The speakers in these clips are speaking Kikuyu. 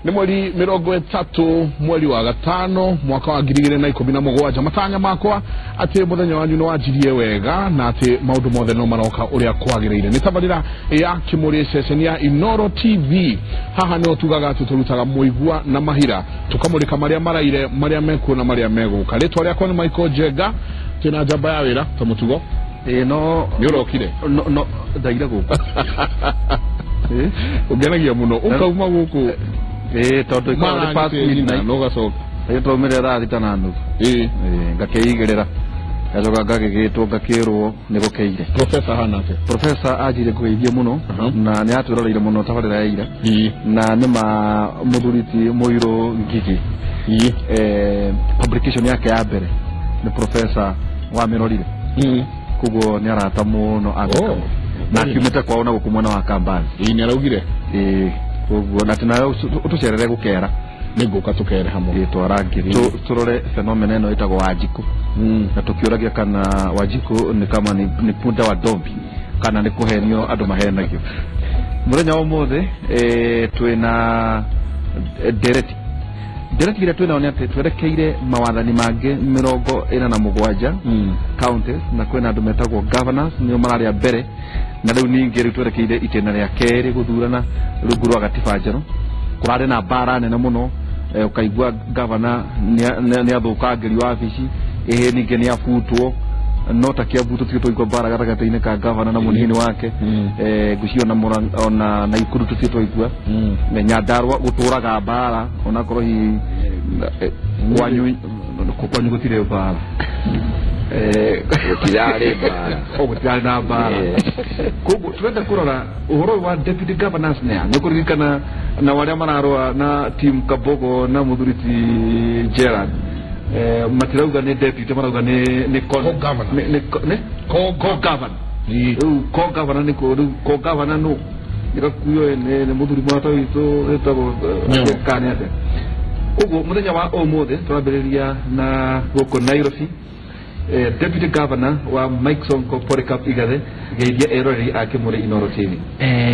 Nĩ mweri 30 mweri wa gatano mwaka wa 2017. Matanya makwa atĩ mũthenya wanyu nĩ wanjirie wega na atĩ maũndũ mothe no maroka ũrĩa kwagĩrĩire. Nĩ tabarĩra ya Kĩmũrĩ ceceni ya Inooro TV. Haha nĩho tugaga atĩ tũrutaga mũigua na mahira, tũkamũrĩka marĩa maraire, marĩa mekuo na marĩa megũka. Rĩtwa rĩakwa nĩ Michael Njenga, twĩna njamba ya wĩra ta mũtugo. No nĩ ũrokire? No ndaira gũkũ. Ũngenagia mũno ũkauma gũkũ. Tondũ ikoragwo nĩ past midnight. Na ũgacoka. Rĩu twaumire thaa 6 na nuthu. Ngakĩigĩrĩra, ngacoka ngagĩgĩtwo ngakĩrwo nĩ gũkĩire. Professor hana atĩa? Professor anjire ngũgeithie mũno na nĩ atwĩroreire mũno tabarĩra ya ira. Na nĩ ma mũthuri ti Mũirũ Ngigĩ. Publication yake ya mbere nĩ professor wamĩrorire. Koguo nĩ arata mũno agĩka. Na akiumĩte kwao na gũkũ mwena wa Kambani. Nĩ araugire? Koguo na atĩ nawe ũtũcerere gũkera. Nĩngũka tũkere hamwe. Twarangie tũrore phenomena ĩno ĩtagwo Wanjikũ. Na tũkĩũragia kana Wanjikũ nĩ kama nĩ punda wa ndombi kana nĩ kũhenio andũ mahenagio. Mũthenya wa ũmũthĩ twĩna ndereti. Ndereti ĩrĩa twĩnayo nĩ atĩ twerekeire mawathani mangĩ 47 counties, na kwĩna andũ metagwo governors nĩo mararĩa mbere, na rĩu ningĩ rĩu twerekeire itĩna rĩa kerĩ gũthurana rungu rwa gatiba njerũ. Kũrarĩ na mbara nene mũno, ũkaigua governor nĩ athũkangĩrio wabici, ĩhĩ ningĩ nĩ abutwo, no ta Kiambu tũtirĩ twaigua mbara gatagatĩ-inĩ ka governor na mũnini wake. Ngwĩciria ona Naikuru tũtirĩ twaigua. Nyandarũa gũtũraga mbara onakorwo hihi kwanyu gũtirĩ mbara. Gũtirarĩ mbara. Gũtirarĩ na mbara. Koguo tũrenda kũrora ũhoro ũyũ wa deputy governors nĩa nĩ ũkũririkana na arĩa mararũa na team Kabogo na mũthuri ti Gerard. Matirauga nĩ deputy, marauga nĩ co-governor. Rĩu co-governor nĩ kũ? Rĩu co-governor nũ? Nĩgakuo nĩ mũthuri mũrata witũ wĩtagwo kana atĩa. Koguo mũthenya wa ũmũthĩ tũrambĩrĩria na gũkũ Nairobi. Deputy Governor wa Mike Sonko Polycarp Igathe, geithia eroreri a Kĩmũrĩ Inooro TV.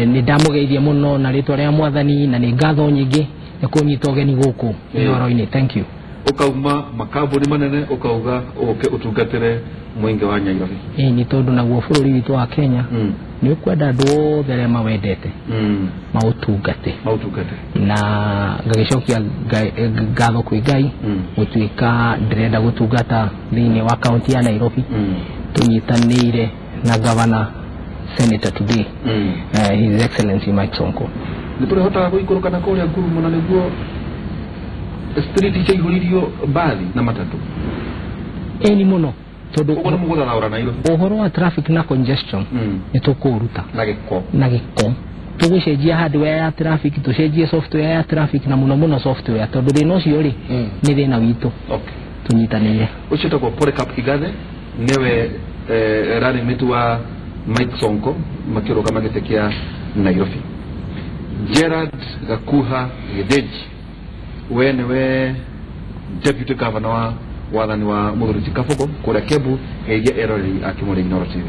Nĩ ndamũgeithia mũno na rĩtwa rĩa mwathani na nĩ ngatho nyingĩ nĩ kũnyita ũgeni gũkũ Inooro-inĩ. Thank you. Ũkauma makambuni manene ũkauga ũke ũtungatĩre mũingĩ wa Nairobi. Nĩ tondũ naguo bũrũri witũ wa Kenya nĩ ũkwenda andũ othe arĩa mawendete maũtungate. Na ngagĩcokia ngatho kwĩ Ngai gũtuĩka ndĩrenda gũtungata thĩinĩ wa kaunti ya Nairobi, tũnyitanĩire na Governor Senator today, His Excellency Mike Sonko. Nĩ tũrĩhotaga gũikũrũka na kũrĩa ngurumo na nĩguo street ciaihũririo mbathi na matatũ? Ĩni mũno, tondũ ũguo nĩ mũgũthathaũra Nairobi. Ũhoro wa traffic na congestion nĩ tũkũũruta na gĩko. Na gĩko tũgũcenjia hardware ya traffic, tũcenjie software ya traffic, na mũno mũno software, tondũ thĩna ũcio rĩ nĩ thĩna witũ. Tũnyitanĩire. Ũcio wĩtagwo Polycarp Igathe nĩwe running mate wa Mike Sonko makĩrũgama gĩtĩ kĩa Nairobi. Gerard Gakuha Gĩthĩnji, we nĩwe deputy governor wa wathani wa mũthuri ti Kabogo kũrĩa Kiambu, geithia eroreri a Kĩmũrĩ Inooro TV.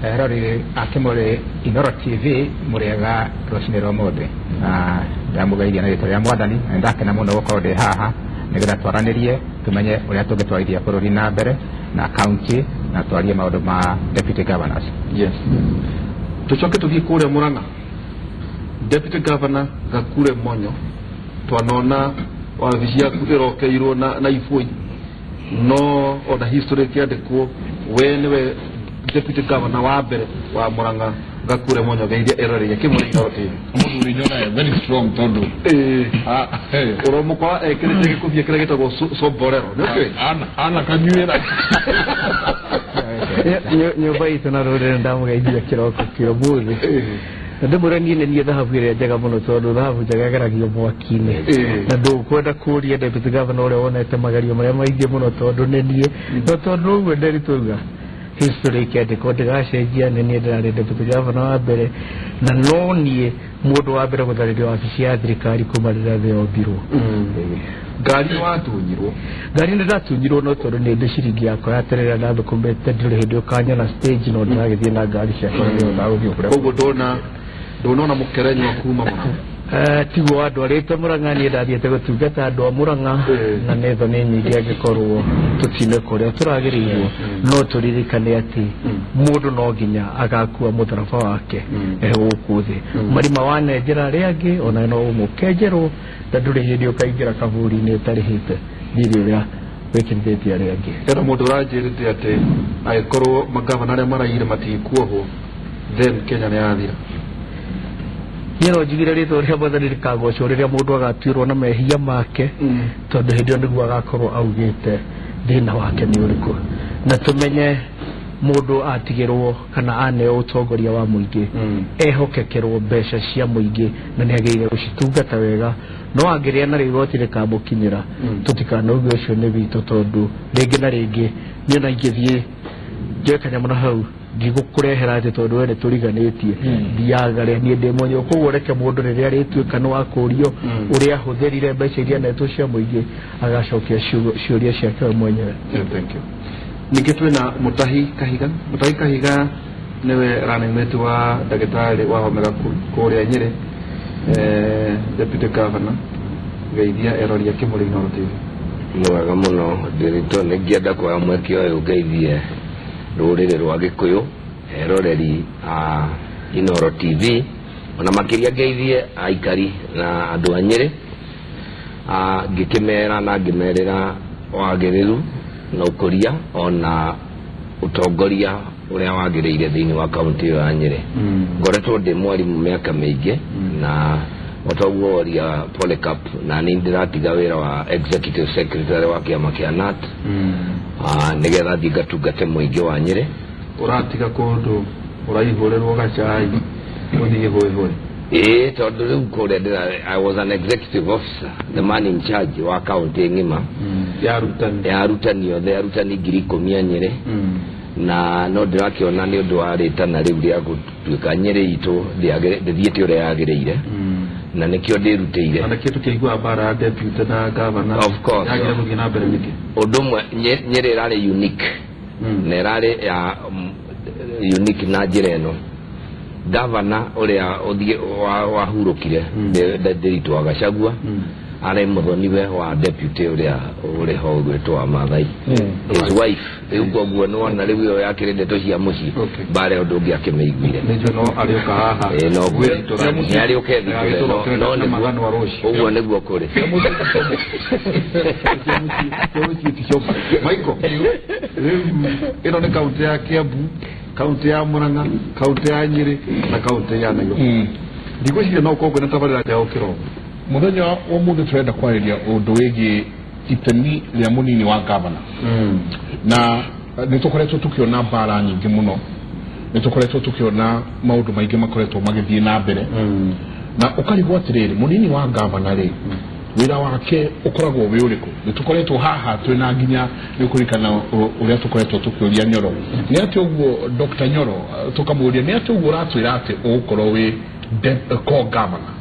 Eroreri a Kĩmũrĩ Inooro TV, mũrĩega rũcinĩ rwa ũmũthĩ. Na ndamũgeithia na rĩtwa rĩa mwathani, na nĩndakena mũno gũkorwo ndĩ haha nĩgetha twaranĩrie tũmenye ũrĩa tũngĩtwarithia bũrũri na mbere na county na twarie maũndũ ma deputy governors. Yes. Tũcoke tũthiĩ kũrĩa Murang'a. Deputy Governor Gakure Monyo, twanona wabici yaku ĩrokeirwo na ibũi, no ona history ĩkĩandĩkwo we nĩwe deputy governor wa mbere wa Murang'a. Gakure Monyo, geithia eroreri Kĩmũrĩ Inooro TV. Mũthuri nyonaga very strong tondũ ũramũkora ekĩrĩte gĩkũbia kĩrĩa gĩtagwo sombrero. Nĩ ũkĩũĩ? Ana kanyuĩra. Nyũmba itũ na rũrĩrĩ ndamũgeithia kĩroko kĩa ũmũthĩ. Na ndĩmwĩre niĩ nĩ niĩ thahabu ĩrĩa njega mũno, tondũ thahabu njega ĩgeragio mwaki-inĩ. Na ndũkwenda kũria deputy governor ũrĩa wonete magerio marĩa maingĩ mũno, tondũ nĩ niĩ. No tondũ ũguo nderitũiga history ĩkĩandĩkwo ndĩgacenjia, nĩ niĩ ndĩrarĩ deputy governor wa mbere, na no niĩ mũndũ wa mbere gũtharĩrio wabici ya thirikari kuma rĩrĩa thĩ yombirwo. Ngari nĩ watunyirwo? Ngari nĩ ndatunyirwo, no tondũ nĩ ndĩ ciringi yakwa ya tene ĩrĩa ndathũkũmĩte, ndirĩ hĩndĩ ũkanyona stage, no ndĩragĩthiĩ na ngari ciakwa nĩgetha gũthiĩ kũrĩa. Koguo Ndũnona mũkerenywa kuma Mũrang'a? Tiguo andwarĩte Mũrang'a, niĩ ndathiĩte gũtungata andũ a Mũrang'a na nĩ thoni nyingĩ angĩkorwo tũtineka ũrĩa tũragĩrĩirwo, no tũririkane atĩ mũndũ no nginya agakua mũtharaba wake gũkũ thĩ. Marima wanenjera arĩa angĩ ona no ũmũkenjerwo, na ndũrĩ hĩndĩ ũkaingĩra kaburi-inĩ ũtarĩhĩte thirĩ ũrĩa wĩkĩrithĩtie arĩa angĩ. Hena mũndũ ũranjĩrĩte atĩ angĩkorwo magavana arĩa maraiyire matikuohwo, then Kenya nĩ yathira. Niĩ no njugire rĩtwa rĩa Mwathani rĩkagocwo rĩrĩa mũndũ agatuĩrwo na mehia make, tondũ hĩndĩ ĩyo nĩguo agakorwo augĩte thĩna wake nĩ ũrĩkũ, na tũmenye mũndũ atigĩrwo kana aneo ũtongoria wa mũingĩ ehokekerwo mbeca cia mũingĩ na nĩ agĩrĩire gũcitungata wega, no angĩrĩa na igoti rĩkamũkinyĩra tũtikanauge ũcio nĩ witũ, tondũ rĩngĩ na rĩngĩ niĩ ona ingĩthiĩ njoe kanyamũ na hau ndigũkũrehera atĩ tondũ we nĩ tũriganĩtie, thiaga rĩa niĩ ndĩ mwenyewe. Koguo reke mũndũ rĩrĩa arĩtuĩka nĩ wakũrio ũrĩa ahũthĩrire mbeca iria anetwo cia mũingĩ agacokia ciũria ciake we mwenyewe. Thank you. Ningĩ twĩna Mutahi Kahiga. Mutahi Kahiga nĩwe running mate wa ndagĩtarĩ wa Omega kũrĩa Nyĩrĩ, deputy governor. Geithia erori a Kĩmũrĩ Inooro TV. Nĩ wega mũno ndĩrĩtwo, nĩngĩenda kuoya mweke ũyũ ngeithie rũrĩrĩ rwa Gĩkũyũ, eroreri a Inooro TV, ona makĩria ngeithie aikari na andũ a Nyĩrĩ, ngĩkĩmera na ngĩmerĩra wagĩrĩru na ũkũria ona ũtongoria ũrĩa wagĩrĩire thĩinĩ wa kaunti ĩyo ya Nyĩrĩ. Ngoretwo ndĩ mwarimũ mĩaka mĩingĩ, na otoguo woria Polycarp, na nĩ ndĩratiga wĩra wa executive secretary wa kĩama kĩa NAT nĩgetha thiĩ ngatungate mũingĩ wa Nyĩrĩ. Ũratiga kũndũ ũraihũrĩrwo gacai ũthiĩ hũihũĩ? Ĩĩ, tondũ rĩu kũrĩa I was an executive officer, the man in charge wa kaunti ng'ima ya arutani, ya arutani othe, arutani 10,000 a Nyĩrĩ, na no ndĩrakĩona nĩ ũndũ wa rĩtana rĩu rĩa gũtuĩka Nyĩrĩ itũ ndĩthiĩte ũrĩa yagĩrĩire, na nĩkĩo ndĩrutĩire. Na nĩkĩo tũkĩigua mbara ya deputy na governor. Of course. Yagĩrĩire gũthiĩ na mbere nĩkĩ? Ũndũ ũmwe, Nyĩrĩ ĩrarĩ unique, na ĩrarĩ ya unique na njĩra ĩno. Governor ũrĩa ũthiĩ wahurũkire Ndiritu wa Gachagua arĩ mũthoniwe wa deputy ũrĩa ũrĩ ho ũgwĩtwo wa Maathai, his wife. Rĩu koguo nĩwona rĩu ĩyo yakĩrĩ ndeto cia mũciĩ, mbara ũndũ ũngĩ akĩmĩiguire. Nĩnjũĩ no arĩũka haha. No nĩ arĩũke thitũre, no ũguo nĩguo kũrĩ. Michael, rĩu ĩno nĩ kaunti ya Kiambu, kaunti ya Murang'a, kaunti ya Nyĩrĩ na kaunti ya Nairobi. Ndigwĩciria no ũkorwo kwĩna tabarĩra njega gũkĩra ũguo. Mũthenya wa ũmũthĩ tũrenda kwarĩria ũndũ wĩgiĩ itemi rĩa mũnini wa gavana, na nĩ tũkoretwo tũkĩona mbara nyingĩ mũno, nĩ tũkoretwo tũkĩona maũndũ maingĩ makoretwo magĩthiĩ na mbere, na ũkarigwo atĩrĩrĩ, mũnini wa gavana rĩ wĩra wake ũkoragwo wĩ ũrĩkũ? Nĩ tũkoretwo haha twĩna nginya nĩ ũkũririkana ũrĩa tũkoretwo tũkĩũria Nyoro, nĩ atĩ ũguo Dr. Nyoro tũkamũria nĩ atĩ ũguo ũratwĩra atĩ ũgũkorwo wĩ co-governor?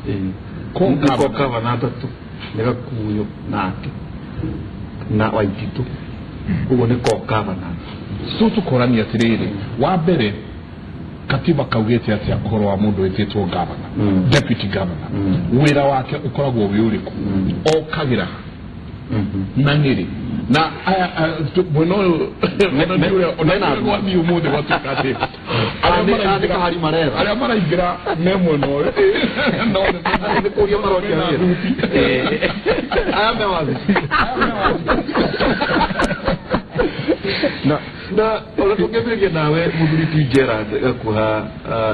Co-governor atatũ nĩ Gakuyo nake na Waititu, ũguo nĩ co-governor. So tũkorania atĩrĩrĩ, wa mbere katiba kaugĩte atĩa ũhoro wa mũndũ wĩtĩtwo governor, deputy governor, wĩra wake ũkoragwo wĩ ũrĩkũ, okagĩra na nĩrĩ? Na aya mwena ũyũ ona ũmũthĩ gwatuĩka atĩ arĩa maraingĩra me mwena ũyũ no nĩ kũria maroria wĩra aya me wabici na ona tũngĩambĩrĩria nawe mũthuri ti Gerald Gakuha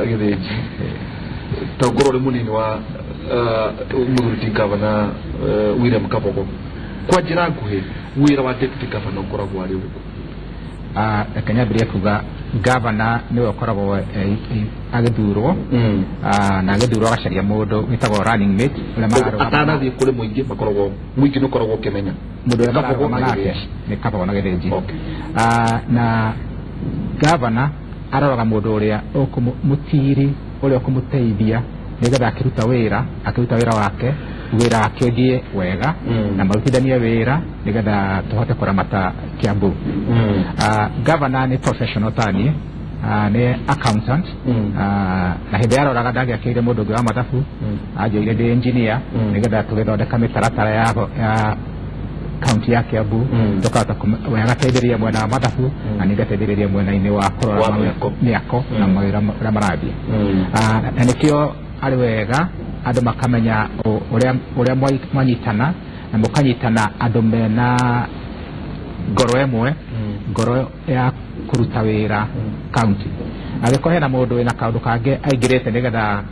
Gĩthĩnji, ta ũkorwo ũrĩ mũnini wa mũthuri ti governor William Kabogo, kwa njĩra nguhĩ wĩra wa deputy governor ũkoragwo arĩ ũrĩkũ? Reke nyambĩrĩrie kuga governor nĩwe ũkoragwo agĩthurwo, na agĩthurwo agacaria mũndũ wĩtagwo running mate ũrĩa mararũgama. Atanathiĩ kũrĩ mũingĩ, makoragwo mũingĩ nĩ ũkoragwo ũkĩmenya mũndũ ũrĩa mararũgama nake nĩ Kabogo na Gĩthĩnji. Na governor aroraga mũndũ ũrĩa mũtiri ũrĩa ũkũmũteithia nĩgetha akĩruta wĩra wake, wĩra wake ũthiĩ wega na marutithanie wĩra nĩgetha tũhote kũramata Kiambu. Governor nĩ professional tani, Nĩ accountant. Na hĩndĩ yaroraga ndangĩakĩire mũndũ ũngĩ wa mathabu, anjoire ndĩ engineer nĩgetha tũgĩthondeka mĩtaratara ya kaunti ya Kiambu, tukahota we agateithĩrĩria mwena wa mathabu na niĩ ngateithĩrĩria mwena-inĩ wa kũrora mĩako na mawĩra ũrĩa marathiĩ. Na nĩkĩo arĩ wega andũ makamenya ũrĩa mwanyitana na mũkanyitana andũ mena ngoro ĩmwe, ngoro ya kũruta wĩra kaunti. Angĩkorwo hena mũndũ wĩna kaũndũ kangĩ aingĩrĩte nĩgetha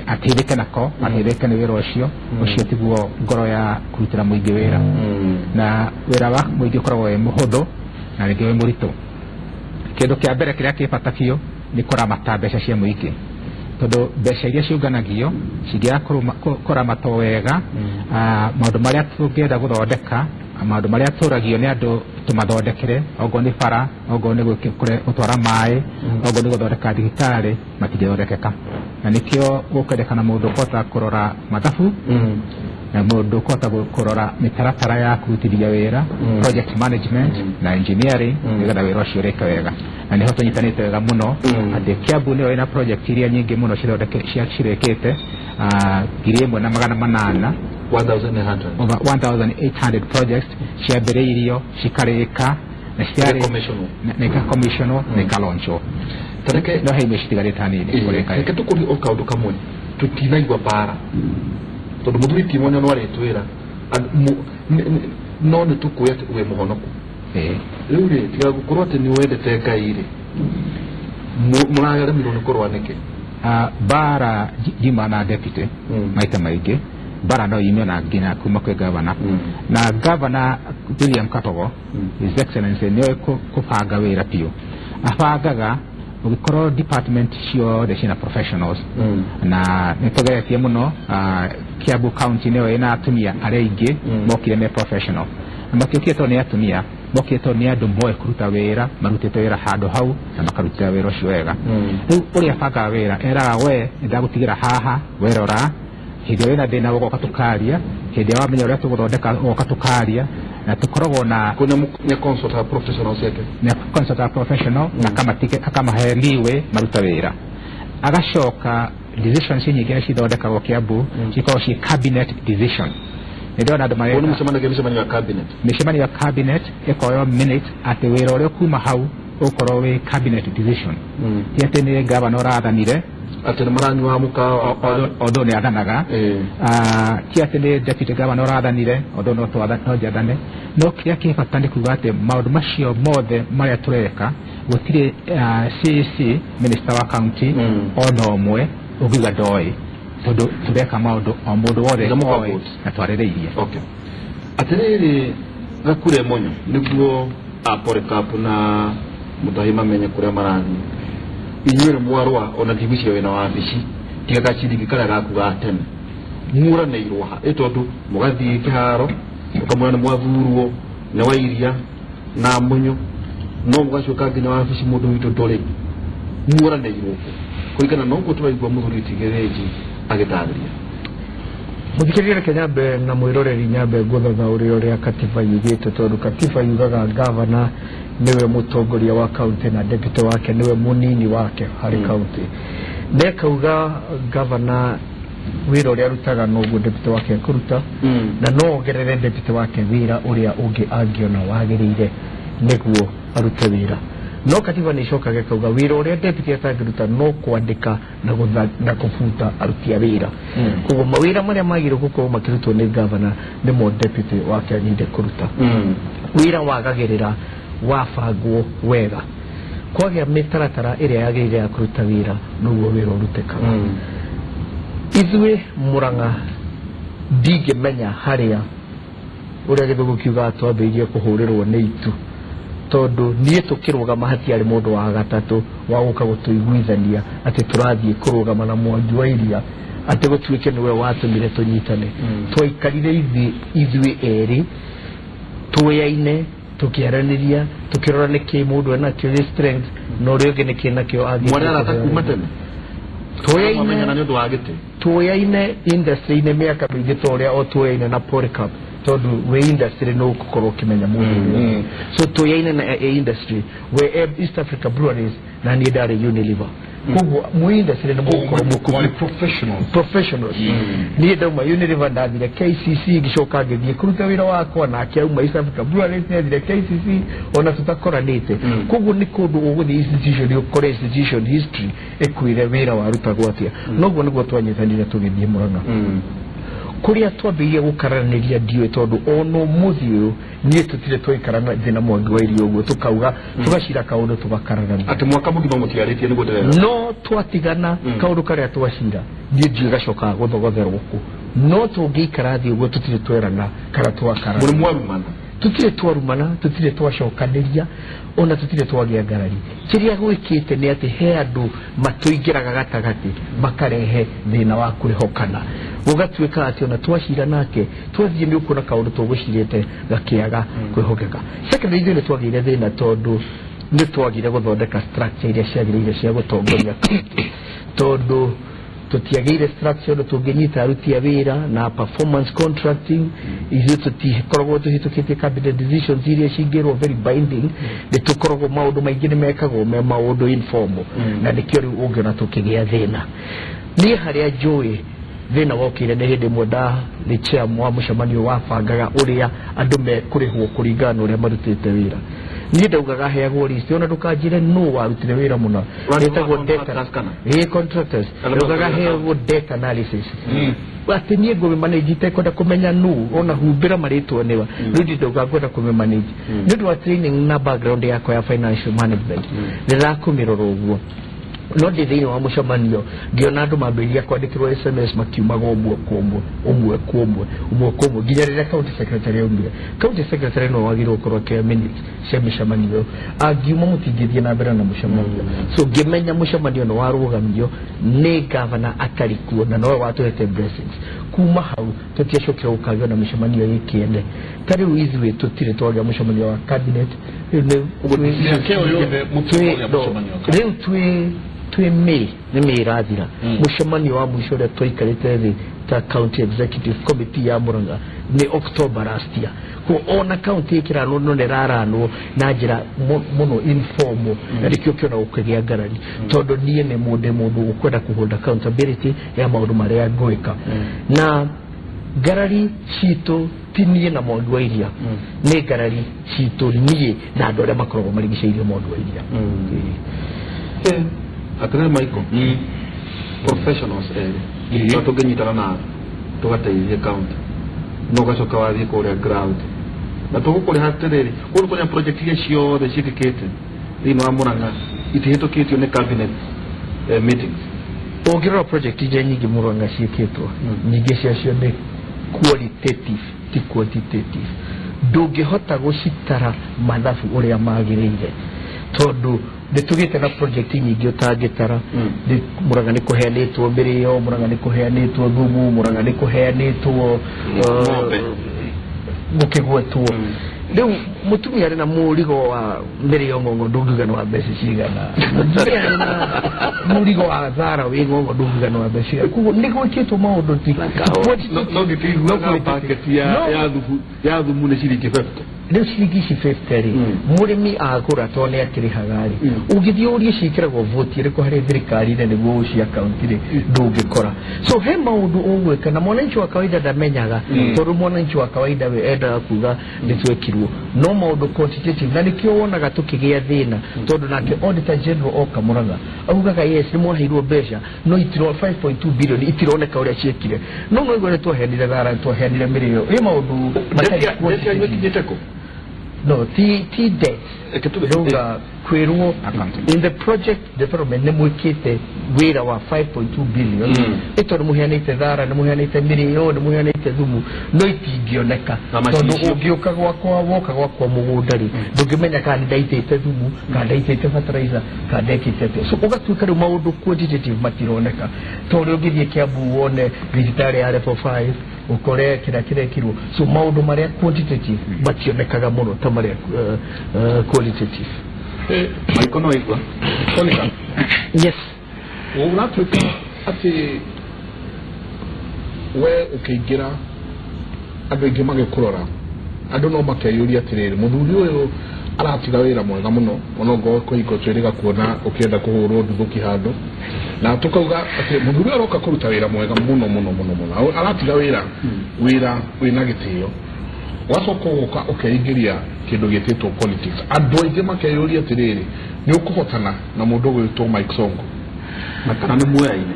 ateithĩke nako, ateithĩke nĩ wĩra ũcio, ũcio tiguo ngoro ya kũrutĩra mũingĩ wĩra. Na wĩra wa mũingĩ ũkoragwo wĩ mũhũthũ na rĩngĩ wĩ mũritũ. Kĩndũ kĩa mbere kĩrĩa kĩ bata biũ nĩ kũramata mbeca cia mũingĩ, tondũ mbeca iria ciũnganagio cingĩaga kũramatwo wega, maũndũ marĩa tũngĩenda gũthondeka, maũndũ marĩa tũragio nĩ andũ tũmathondekere, okorwo nĩ bara, okorwo nĩ gũtwara maĩ, okorwo nĩ gũthondeka thibitarĩ, matingĩthondekeka. Na nĩkĩo gũkwendekana mũndũ ũkũhota kũrora mathabu, na mũndũ ũkũhota kũrora mĩtaratara ya kũrutithia wĩra, project management na engineering, nĩgetha wĩra ũcio ũrĩke wega. Na nĩho tũnyitanĩte wega mũno atĩ Kiambu nĩyo ĩna project iria nyingĩ mũno cirĩkĩte, 1800, 1800 over 1800 projects ciambĩrĩirio, cikarĩka na na ikakommissionwo na ikalaunchwo. Tareke no he imwe citigarĩte hanini kũrĩka. Reke tũkũrie o kaũndũ kamwe, tũtinaigua mbara tondũ mũthuri ti Monyo no arĩtwĩra no nĩ tũkũĩ atĩ wĩ mũhonoku. Rĩu rĩ, tiga gũkorwo atĩ nĩ wendete Ngai rĩ, mũraremirwo nĩ kũrũa nĩkĩ? Mbara yuma na deputy maita maingĩ, mbara no yume na nginya kuma kwĩ gavana. Na gavana William Katogo, His Excellency, nĩoĩ kũbanga wĩra biũ. Abangaga ũgĩkorwo department ciothe ciĩna professionals, na nĩ tũgeretie mũno. Kiambu County nĩyo ĩna atumia arĩa aingĩ mokire me professional, na matiokire tondũ nĩ atumia, mokire tondũ nĩ andũ moĩ kũruta wĩra, marutĩte wĩra handũ hau na makarutĩra wĩra ũcio wega. Rĩu ũrĩa abangaga wĩra, eraga we nĩndagũtigĩra haha, we rora, hĩndĩ ĩrĩa wĩna thĩna ũgoka tũkaria, hĩndĩ ĩrĩa wamenya ũrĩa tũgũthondeka ũgoka tũkaria, na tũkoragwo na nĩ consult a professional ciake, nĩ consult a professional, na akamahe leeway maruta wĩra. Agacoka decisions nyingĩ cithondekagwo Kiambu cikoragwo ciĩ cabinet decision. Nĩ ndĩrona andũ mareka mũcemanagia mĩcemanio ya cabinet, mĩcemanio ya cabinet ĩkoywo minute atĩ wĩra ũrĩa kuma hau ũkorwo wĩ cabinet decision, ti atĩ nĩ gavana ũrathanire atĩ nĩ maranyua mũkawa, although nĩ athanaga, ti atĩ nĩ deputy governor ũrathanire, although no njathane. No kĩrĩa kĩ bata nĩ kuga atĩ maũndũ macio mothe marĩa tũreka, gũtirĩ CEC minister wa county ona ũmwe ũngiuga ndoĩ, tondũ tũreka maũndũ o mũndũ wothe oĩ na twarĩrĩirie. Okay. Atĩrĩrĩ, Gakure Monyo, nĩguo Polycarp na Mutahi mamenye kũrĩa marathiĩ, inyuĩ nĩ mwarũa ona ndigwĩciria wĩna wabici tiga gaciringi karĩa gaku ga tene, muranĩirwo ha ĩ tondũ mũgathiĩ kĩharo ũkamwĩra nĩ mwathurwo nĩ Wairia na Munyo, no mũgacoka nginya wabici mũndũ witũ ndũrĩ, muranĩirwo kũ kũringana na ũguo tũraigua mũthuri ti Gĩthĩnji agĩtarĩria. Mũthikĩrĩria, reke nyambe na mwĩroreri nyambe ngũthathaũre ũrĩa katiba yugĩte, tondũ katiba yugaga gavana nĩwe mũtongoria wa kaunti na deputy wake nĩwe mũnini wake harĩ kaunti. Na ĩkauga gavana wĩra ũrĩa arutaga noguo deputy wake ekũruta, na no ongerere deputy wake wĩra ũrĩa ũngĩ angĩona wagĩrĩire nĩguo arute wĩra. No katiba nĩ ĩcokaga ĩkauga wĩra ũrĩa deputy atangĩruta no kwandĩka na kũbuta aruti a wĩra. Koguo mawĩra marĩa magĩrĩirwo gũkorwo makĩrutwo nĩ gavana nĩmo deputy wake agĩrĩire kũruta. Wĩra wagagĩrĩra wabangwo wega, kwagĩa mĩtaratara ĩrĩa yagĩrĩire ya kũruta wĩra, noguo wĩra ũrutĩkaga. Ithuĩ Murang'a ndingĩmenya harĩa ũrĩa gĩthũngũ kiugaga twambĩrĩirie kũhũrĩrwo nĩ itu, tondũ niĩ tũkĩrũgama hatiarĩ mũndũ wa gatatũ wa gũka gũtũiguithania atĩ tũrathiĩ kũrũgama na Mwangi wa Iria atĩ gũtuĩke nĩwe watũmire tũnyitane. Twaikarire ithuĩ erĩ tũyaine, tũkĩaranĩria, tũkĩrora nĩkĩ mũndũ enakĩo gĩ strength na ũrĩa ũngĩ nĩkĩ nakĩo angĩ. Mwarĩ arata kuma tene? Twamenyana nĩ ũndũ wa gĩtĩ. Tuoyaine industry-inĩ mĩaka mĩingĩ ta ũrĩa o tuoyaine na Polycarp, tondũ wĩ industry no ũgũkorwo ũkĩmenya mũndũ ũrĩa. So tuoyaine na industry we East Africa Breweries na niĩ ndarĩ Unilever. Koguo mwĩ industry nĩ mũgũkorwo Mwarĩ professionals. Professionals. Niĩ ndauma Unilever ndathire KCC, ngĩcoka ngĩthiĩ kũruta wĩra wakwa, nake auma East Africa Breweries nĩathire KCC ona tũtakoranĩte. Koguo nĩ kũndũ ũgũthiĩ institution ũkore institution history ĩkwĩre wĩra warutagwo atĩa. Noguo nĩguo twanyitanire tũgĩthiĩ Murang'a. Kũrĩa twambĩrĩirie gũkararanĩria ndiũĩ, tondũ ona ũmũthĩ ũyũ niĩ tũtirĩ twaikara thĩ na Mwangi wa Iria ũguo tũkauga tũgacira kaũndũ tũgakararania. Atĩ mwaka mũgima mũtiarĩtie nĩguo ndĩrera. No twatigana kaũndũ karĩa twacira niĩ ndiũĩ gacokaga gũthogotherwo kũ, no tũngĩikara thĩ ũguo tũtirĩ twerana kana twakarana. Mũrĩ mwarumana? Tũtirĩ twarumana, tũtirĩ twacokanĩria, ona tũtirĩ twagĩa ngarari. Kĩrĩa gwĩkĩte nĩ atĩ he andũ matũingĩraga gatagatĩ makarehe thĩna wa kwĩhokana, gũgatuĩka atĩ ona twacira nake twathiĩ nĩ ũkuona kaũndũ tũgũcirĩte gakĩaga kwĩhokeka. Secondly, ithuĩ nĩ twagĩire thĩna tondũ nĩ twagire gũthondeka structure iria ciagĩrĩire cia gũtongoria kaunti, tondũ tũtiagĩire structure ũndũ tũngĩnyita aruti a wĩra na performance contracting. Ithuĩ tũtikoragwo tũhĩtũkĩtie cabinet decisions iria cingĩrwo very binding. Nĩ tũkoragwo maũndũ maingĩ nĩ mekagwo me maũndũ informal, na nĩkĩo rĩu ũngĩona tũkĩgĩa thĩna. Niĩ harĩa njũĩ thĩna wokire nĩ hĩndĩ ĩmwe ndarĩ chair wa mũcemanio wabangaga ũrĩa andũ mekũrĩhwo kũringana na ũrĩa marutĩte wĩra. Niĩ ndaugaga heagwo list, ona ndũkanjĩre nũ warutire wĩra mũno. Warĩ Ĩtagwo wa data contractors kana? Ĩ, contractors. Kana Ndaugaga heagwo data analysis, atĩ niĩ ngũmĩmanage itekwenda kũmenya nũ, ona humbĩra marĩtwa nĩwa rĩu ndindauga ngwenda kũmĩmanage nĩ ũndũ wa training na background yakwa ya financial management, ndĩrakũmĩrora ũguo. No ndĩ thĩinĩ wa mũcemanio ngĩona andũ mambĩrĩria kwandĩkĩrwo SMS makiumaga ũmwe kwa ũmwe, ũmwe kwa ũmwe, ũmwe kwa ũmwe, nginya rĩrĩa county secretary aumire. County secretary no wagĩrĩirwo gũkorwo akĩoya minutes cia mĩcemanio ĩyo, angiuma mũtingĩthiĩ na mbere na mũcemanio. So ngĩmenya mũcemanio nĩ warũgamio nĩ gavana atarĩ kuo na nowe watũhete blessings. Kuma hau tũtiacokire gũkagĩa na mĩcemanio ĩ kĩene. Ta rĩu ithuĩ tũtirĩ twagĩa mũcemanio wa cabinet rĩu Mĩaka ĩyo yothe mũtirĩ mwagĩa mũcemanio wa cabinet? Rĩu twĩ May, nĩ May ĩrathira, mũcemanio wa mũico ũrĩa twaikarĩte thĩ ta county executive committee ya Murang'a nĩ October last year. Ko ona county ĩkĩranwo no nĩraranwo na njĩra mũno informal, na nĩkĩo kĩona gũkĩgĩa ngarari, tondũ niĩ nĩ mũndũ ũkwenda kũhold accountability ya maũndũ marĩa ngwĩka. Na ngarari citũ ti niĩ na Mwangi wa Iria, nĩ ngarari citũ niĩ na andũ arĩa makoragwo marigicĩirie Mwangi wa Iria. Atĩrĩrĩ Michael, professionals erĩ no tũngĩnyitana na tũgateithie county, no ũgacoka wathiĩ kũrĩa ground na tũgũkũrĩha. Atĩrĩrĩ, kũndũ kũrĩa project iria ciothe ciĩkĩkĩte thĩinĩ wa Murang'a itihĩtũkĩtio nĩ cabinet meetings. Ũngĩrora project iria nyingĩ Murang'a ciĩkĩtwo, nyingĩ ciacio nĩ qualitative ti quantitative. Ndũngĩhota gũcitara mathabu ũrĩa magĩrĩire, tondũ nĩ tũgĩte na project nyingĩ ũtangĩtara. Murang'a nĩ kũheanĩtwo mĩrĩo, Murang'a nĩ kũheanĩtwo thumu, Murang'a nĩ kũheanĩtwo Ng'ombe. Gũkĩgwetwo rĩu mũtumia arĩ na mũrigo wa mĩrĩo ng'ong'o, ndũngiuga nĩ wa mbeca cigana. Mũtumia arĩ na mũrigo wa thara wĩ ng'ong'o, ndũngiuga nĩ wa mbeca cigana. Koguo nĩ gwĩkĩtwo maũndũ ti No ngĩkĩiguaga bucket ya thumu nĩ ciringi 50. Rĩu ciringi ici 50 rĩ, mũrĩmi agũra to nĩ akĩrĩhaga rĩ, ũngĩthiĩ ũrie ciĩkĩragwo voti ĩrĩkũ harĩ thirikari-inĩ nĩguo ũci akaunti rĩ, ndũngĩkora. So he maũndũ ũgwĩka na mwananchi wa kawaida ndamenyaga, tondũ mwananchi wa kawaida we endaga kuga nĩ twekirwo, no maũndũ quantitative, na nĩkĩo wonaga tũkĩgĩa thĩna, tondũ nake auditor general oka Murang'a augaga yes, nĩ mwaheirwo mbeca, no itiro 5.2 billion itironeka ũrĩa ciĩkire. No igua nĩ twaheanire thara, nĩ twaheanire mĩrĩo, ĩ maũndũ matarĩ Debt yanyu quantitative. ĩkinyĩte kũ? No, ti debt. Reke tuge. Rauga kwĩrwo Accounting. in the project development nĩ mwĩkĩte wĩra wa 5.2 billion, ĩ tondũ mũheanĩte thara, nĩ mũheanĩte mĩrĩo, nĩ mũheanĩte thumu, no itingĩoneka Na tondũ macicio. Ũngĩũka gwakwa, woka gwakwa mũgũnda rĩ, ndũngĩmenya kana nĩ ndaitĩte thumu, kana ndaitĩte fertilizer, kana ndekĩte atĩa. So ũgatuĩka rĩu maũndũ quantitative matironeka, ta ũrĩa ũngĩthiĩ Kiambu wone thibitarĩ ya level 5, ũkore kĩrĩa kĩrekirwo. So maũndũ marĩa quantitative mationekaga mũno ta marĩa qualitative. Michael, no igua? Monica, Yes. Ũratuĩka Atĩ we ũkĩingĩra andũ aingĩ magĩkũrora, andũ no makeyũria atĩrĩrĩ, mũthuri ũyũ aratiga wĩra mwega mũno, onokorwo kũhingo twĩrĩga kuona ũkĩenda kũhũrwo nduthũki handũ, na tũkauga atĩ mũthuri ũyũ aroka kũruta wĩra mwega mũno mũno mũno mũno, aratiga wĩra wĩra wĩna gĩtĩo, wacoka ũgoka ũkeingĩria kĩndũ gĩtĩtwo politics. Andũ aingĩ makeyũria atĩrĩrĩ, nĩ ũkũhotana na mũndũ ũgwĩtwo Mike Sonko? Na kana nĩ muoyaine?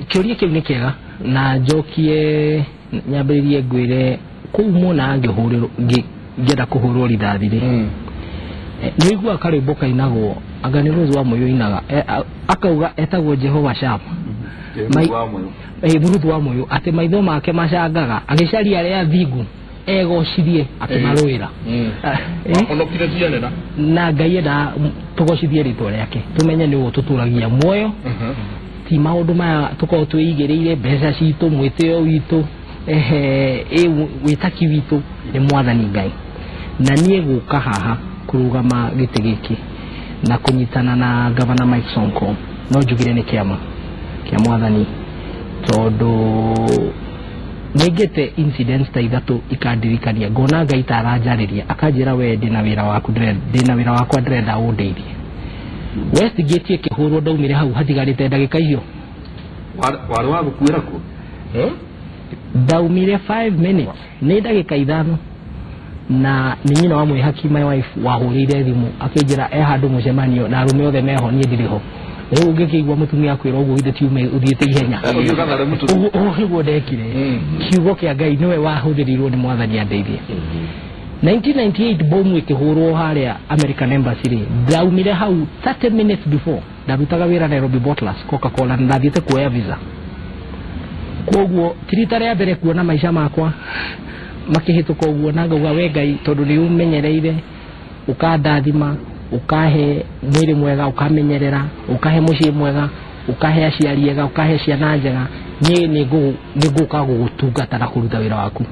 Kĩũria kĩu nĩ kĩega, na njokie nyambĩrĩrie ngwĩre kũu muona ngĩhũrĩrwo ngĩenda kũhũrwo rithathi rĩ, nĩ ũiguaga karwĩmbo kainagwo anga nĩ Rose wa Mũyũ inaga, akauga etagwo Jehova Shama, Mũruthu wa Mũyũ, atĩ maitho make macangaga agĩcaria arĩa athingu egocirie akĩmarũĩra. Na Ngai enda tũgocithie rĩtwa rĩake, tũmenye nĩ ũtũtũragia muoyo, ti maũndũ maya tũkorwo twĩigĩrĩire mbeca citũ, mwĩtĩo witũ, wĩtaki witũ nĩ Mwathani Ngai. Na niĩ gũka haha kũrũgama gĩtĩ gĩkĩ na kũnyitana na Governor Mike Sonko, no njugire nĩ kĩama kĩa Mwathani, tondũ nĩngĩte incidents ta ithatũ ikandirikania, ngona Ngai ta aranjarĩria akanjĩra, we ndĩna wĩra waku, ndĩna wĩra wakwa ndĩrenda ũndeithie. Westgate ĩkĩhũrwo, ndaumire hau hatigarĩte ndagĩka icio. Warĩ wa gũkuĩra kuo? Ndaumire 5 minutes, nĩ ndagĩka ithano, na nĩ nyina wa mwĩhaki my wife wahũrĩire thimũ akĩnjĩra e handũ mũcemanio na arũme othe meho, niĩ ndirĩ ho. Rĩu ũngĩkĩigua mũtumia akwĩra ũguo, ithe tiume ũthiĩte ihenya. Ũguo nĩguo ndekire. Kiugo kĩa Ngai nĩwe wahũthĩrirwo nĩ Mwathani andeithie. 1998 bomu ĩkĩhũrwo harĩa American Embassy rĩ, ndaumire hau 30 minutes before. Ndarutaga wĩra Nairobi Bottlers Coca-Cola, na ndathiĩte kuoya visa. Koguo ti rita rĩa mbere kuona maica makwa makĩhĩtũka ũguo, na ngauga we Ngai, tondũ nĩ ũmenyereire, ũkandathima, ũkahe mwĩrĩ mwega, ũkamenyerera, ũkahe mũciĩ mwega, ũkahe aciari ega, ũkahe ciana njega, niĩ nĩ ngũka gũgũtungata na kũruta wĩra waku.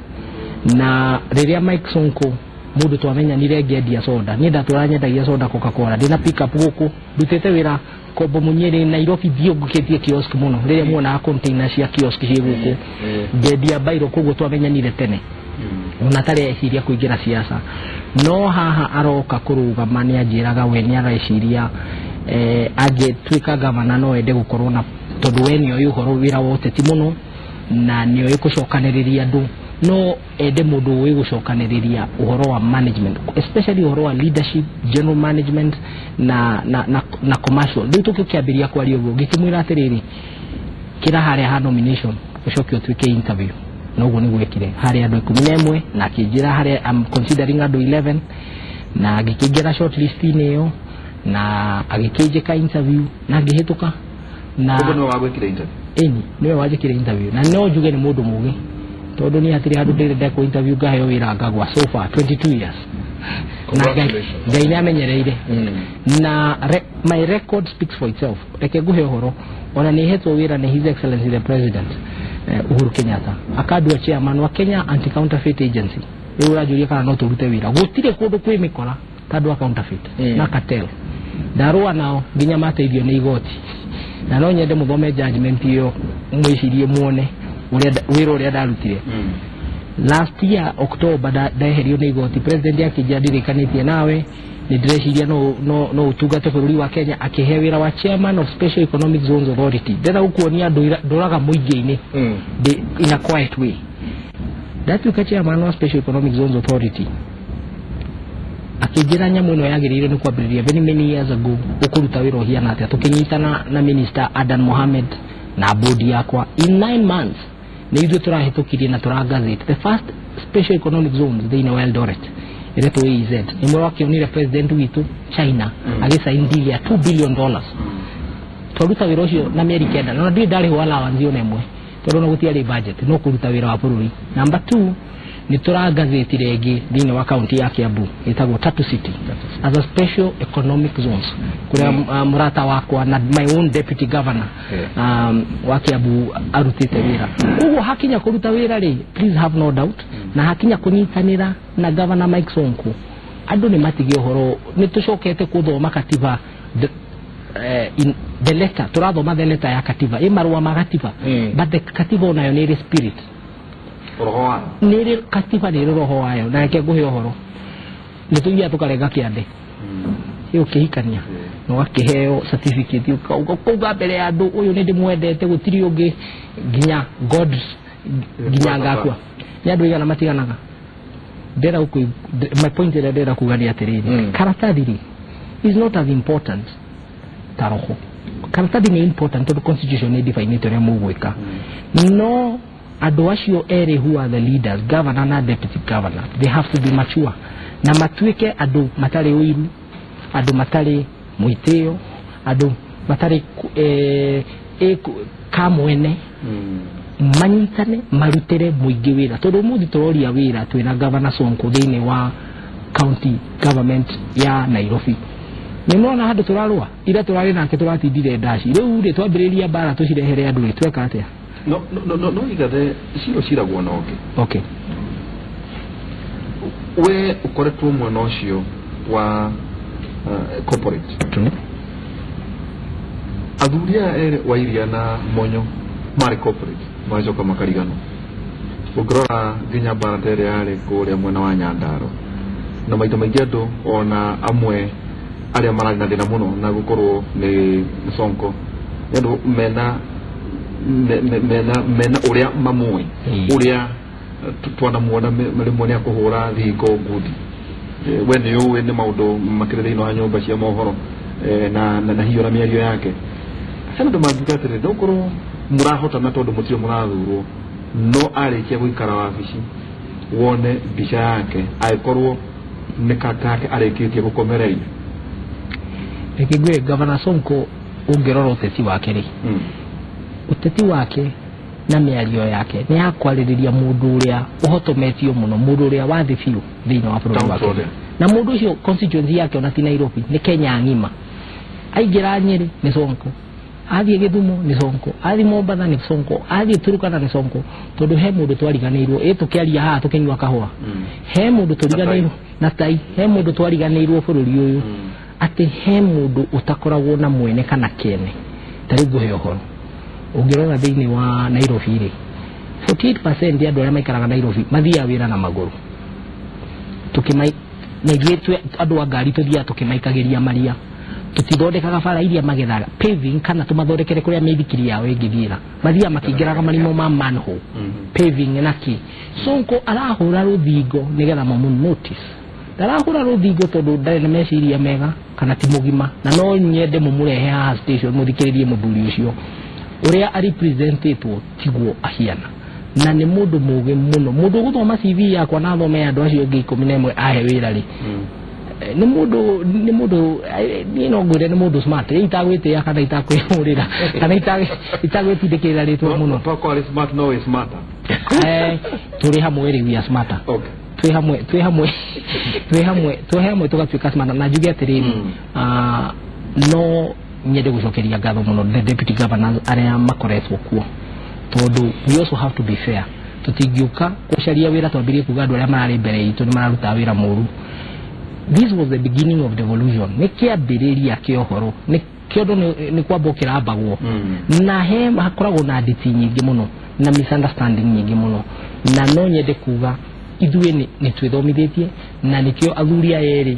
Na rĩrĩa Mike Sonko mũndũ twamenyanire ngĩendia soda, niĩ ndatũra nyendagia soda Coca-Cola, ndĩna pick-up gũkũ, ndutĩte wĩra Kombo Mũnyĩrĩ Nairobi, thiũngũkĩtie kiosk mũno, rĩrĩa muonaga container cia kiosk ciĩ gũkũ, ngendia bairo. Koguo twamenyanire tene ona atarĩ eciria kũingĩra siasa, no haha aroka kũrũgama nĩ anjĩraga we nĩ areciria angĩtuĩka gavana no ende gũkorwo na, tondũ we nĩoĩ ũhoro wĩra wa ũteti mũno na nĩoĩ gũcokanĩrĩria andũ, no ende mũndũ ũĩ gũcokanĩrĩria ũhoro wa management, especially ũhoro wa leadership, general management na na na, na commercial. Rĩu tũkĩambĩrĩria kwaria ũguo, ngĩkĩmwĩra atĩrĩrĩ, kĩra harĩa ha nomination ũcoke ũtuĩke interview, na ũguo nĩguo ekire harĩa andũ 11, na akĩnjĩra harĩa I'm considering andũ 11, na ngĩkĩingĩra shortlist-inĩ ĩyo, na agĩkĩnjĩka interview na ngĩhĩtũka. Na ũguo nĩwe wagwĩkire interview? Ĩni, nĩwe wanjĩkire interview, na no njuge nĩ mũndũ mũgĩ, tondũ niĩ hatirĩ handũ ndĩrĩ ndekwo interview ngaheo wĩra ngagwa so far 22 years. Na Ngai nĩ amenyereire. Na my record speaks for itself. Reke nguhe ũhoro, ona nĩ hetwo wĩra nĩ His Excellency the President Uhuru Kenyatta, akandua chairman wa Kenya Anti-Counterfeit Agency. Rĩu ũranjũria kana no tũrute wĩra, gũtirĩ kũndũ kwĩ mĩkora ta andũ a counterfeit na cartel. Ndarũa nao nginya mateithio nĩ igoti, na no nyende mũthome judgment ĩyo, mwĩcirie muone wĩra ũrĩa ndarutire. Last year October ndeherio nĩ igoti, president akĩnjĩra ndirĩkanĩtie nawe, nĩ ndĩreciria no ũtungate bũrũri wa Kenya, akĩhe wĩra wa chairman of Special Economic Zones Authority. Ndĩrenda gũkuonia ndũraga mũingĩ-inĩ in a quiet way. Ndatuĩka chairman wa Special Economic Zones Authority, akĩnjĩra nyamũ ĩno yagĩrĩire nĩ kwambĩrĩria very many years ago, ũkũruta wĩra ũhiana atĩa. Tũkĩnyitana na Minister Adan Mohamed na bodi yakwa, in 9 months nĩ ithuĩ tũrahĩtũkirie na tũrangazete the first special economic zones thĩinĩ wa Eldoret ĩretwo AEZ. Nĩ mũrakĩonire president witũ China agĩsign deal ya $2 billion. Twaruta wĩra ũcio na mĩeri 9, na ndirĩ ndarĩhwo allowance ona ĩmwe, tondũ ona gũtiarĩ budget, no kũruta wĩra wa bũrũri. Number 2, nĩ tũrangazĩtire ĩngĩ thĩinĩ wa kaunti ya Kiambu ĩtagwo Tatu City as a special economic zones, kũrĩa mũrata wakwa na my own deputy governor wa Kiambu arutĩte wĩra. Koguo hakinya kũruta wĩra rĩ, please have no doubt, na hakinya kũnyitanĩra na Governor Mike Sonko, andũ nĩ matige ũhoro, nĩ tũcokete gũthoma katiba in the letter tũrathoma the letter ya katiba ĩ marũa ma katiba, but the katiba onayo nĩ ĩrĩ spirit, roho wayo nĩ ĩrĩ katiba, nĩ ĩrĩ roho wayo. Na reke ngũhe ũhoro, nĩ tũthiaga tũkarenga kĩande ũkĩhikania na ũgakĩheo certificate, ũkauga mbere ya andũ ũyũ nĩ ndĩmwendete, gũtirĩ ũngĩ nginya God nginya ngakua. Nĩ andũ aigana matiganaga? Ndĩrenda my point ĩrĩa ndĩrenda kuga nĩ atĩrĩrĩ, karatathi rĩ is not as important ta roho. Karatathi nĩ important tondũ constitution nĩ definite ũrĩa mũgwĩka, no andũ acio erĩ who are the leaders, governor na deputy governor, they have to be mature na matuĩke andũ matarĩ ũiru, andũ matarĩ mwĩtĩo, andũ matarĩ kamwene, manyitane marutĩre mũingĩ wĩra. Tondũ ũmũthĩ tũroria wĩra twĩna Governor Sonko thĩinĩ wa county government ya Nairobi. Nĩ mona handũ tũrarũa, ira tũrarĩ nake tũratindire ndaci, rĩu rĩ twambĩrĩria mbara tũcirehere andũ rĩ, tweka atĩa? No no no no igathe ciro ciragwo na ũngĩ. Okay, we ũkoretwo mwena ũcio wa corporate. Athuri aya erĩ wa Iria na Monyo marĩ corporate, magacoka makarigano. Ũngĩrora nginya mbara ta ĩrĩa yarĩ kũrĩa mwena wa Nyandarua, na maita maingĩ andũ ona amwe arĩa mararĩ na thĩna mũno na gũkorwo nĩ Sonko, nĩ andũ mena mena ũrĩa mamũĩ, ũrĩa twanamuona rĩmwe nĩ akũhũra thingo ngundi. We nĩ ũĩ nĩ maũndũ makĩrĩ thĩinĩ wa nyũmba cia mohoro na hiyo na mĩario yake. Hena andũ mangiuga atĩrĩrĩ, no ũkorwo mũrahotana tondũ mũtirĩ mũrathurwo, no arĩkia gũikara wabici wone mbica yake angĩkorwo nĩ kake arĩkĩtie gũkomereria. Reke ngwĩre, Governor Sonko ũngĩrora ũteti wake rĩ, ũteti wake na mĩario yake nĩ ya kwarĩrĩria mũndũ ũrĩa ũhotometio mũno, mũndũ ũrĩa wathĩ biũ thĩinĩ wa bũrũri wa Kenya. Na mũndũ ũcio constituency yake ona ti Nairobi, nĩ Kenya ng'ima. Aingĩra Nyĩrĩ nĩ Sonko, athiĩ Gĩthumo nĩ Sonko, athiĩ Mombatha nĩ Sonko, athiĩ Turukana nĩ Sonko. Tondũ he mũndũ twariganĩirwo, ĩ tũkĩaria haha tũkĩnyua kahũa, he mũndũ tũriganĩirwo na tai, he mũndũ twariganĩirwo bũrũri ũyũ, atĩ he mũndũ ũtakoragwo na mwene kana kĩene. Ta rĩu ngũhe ũhoro, ũngĩrora thĩinĩ wa Nairobi rĩ, 48% ya andũ arĩa maikaraga Nairobi mathiaga wĩra na magũrũ. Na ithuĩ andũ a ngari tũthiaga tũkĩmaikagĩria maria, tũtithondekaga bara iria magethaga paving, kana tũmathondekere kũrĩa mĩithikiri yao ĩngĩthiĩra, mathiaga makĩingĩraga marimo ma manhole paving na kĩ. Sonko arahũra rũthingo nĩgetha mamũ notice. Ndarahũra rũthingo tondũ ndarĩ na meciria mega kana ti mũgima, na no nyende mũmũrehe haha station mũthikĩrĩrie mũthuri ũcio ũrĩa arepresentetwo tiguo ahiana, na nĩ mũndũ mũgĩ mũno. Mũndũ ũgũthoma CV yakwa na athome ya andũ acio angĩ 11 ahe wĩra rĩ, nĩ mũndũ niĩ no ngwĩre nĩ mũndũ smart, itagwĩtĩĩa kana itakwĩhũrĩra kana itagwĩtindĩkĩrĩra rĩtwa mũno. Toko arĩ smart no wĩ smarter. Tũrĩ hamwe rĩ, we are smarter. Okay. Twĩ hamwe tũgatuĩka smarter. Na njuge atĩrĩrĩ, no nyende gũcokeria ngatho mũno the deputy governor arĩa makoretwo kuo, tondũ we also have to be fair. Tũtingĩũka gũcaria wĩra twambĩrĩrie kuga andũ arĩa mararĩ mbere itũ nĩ mararutaga wĩra mũru. This was the beginning of devolution. Nĩ kĩambĩrĩria kĩa ũhoro, nĩ kĩondo nĩ kwamba ũkĩrambagwo, na he hakoragwo na nditi nyingĩ mũno na misunderstanding nyingĩ mũno. Na no nyende kuga ithuĩ nĩ twĩthomithĩtie, na nĩkĩo athuri aya erĩ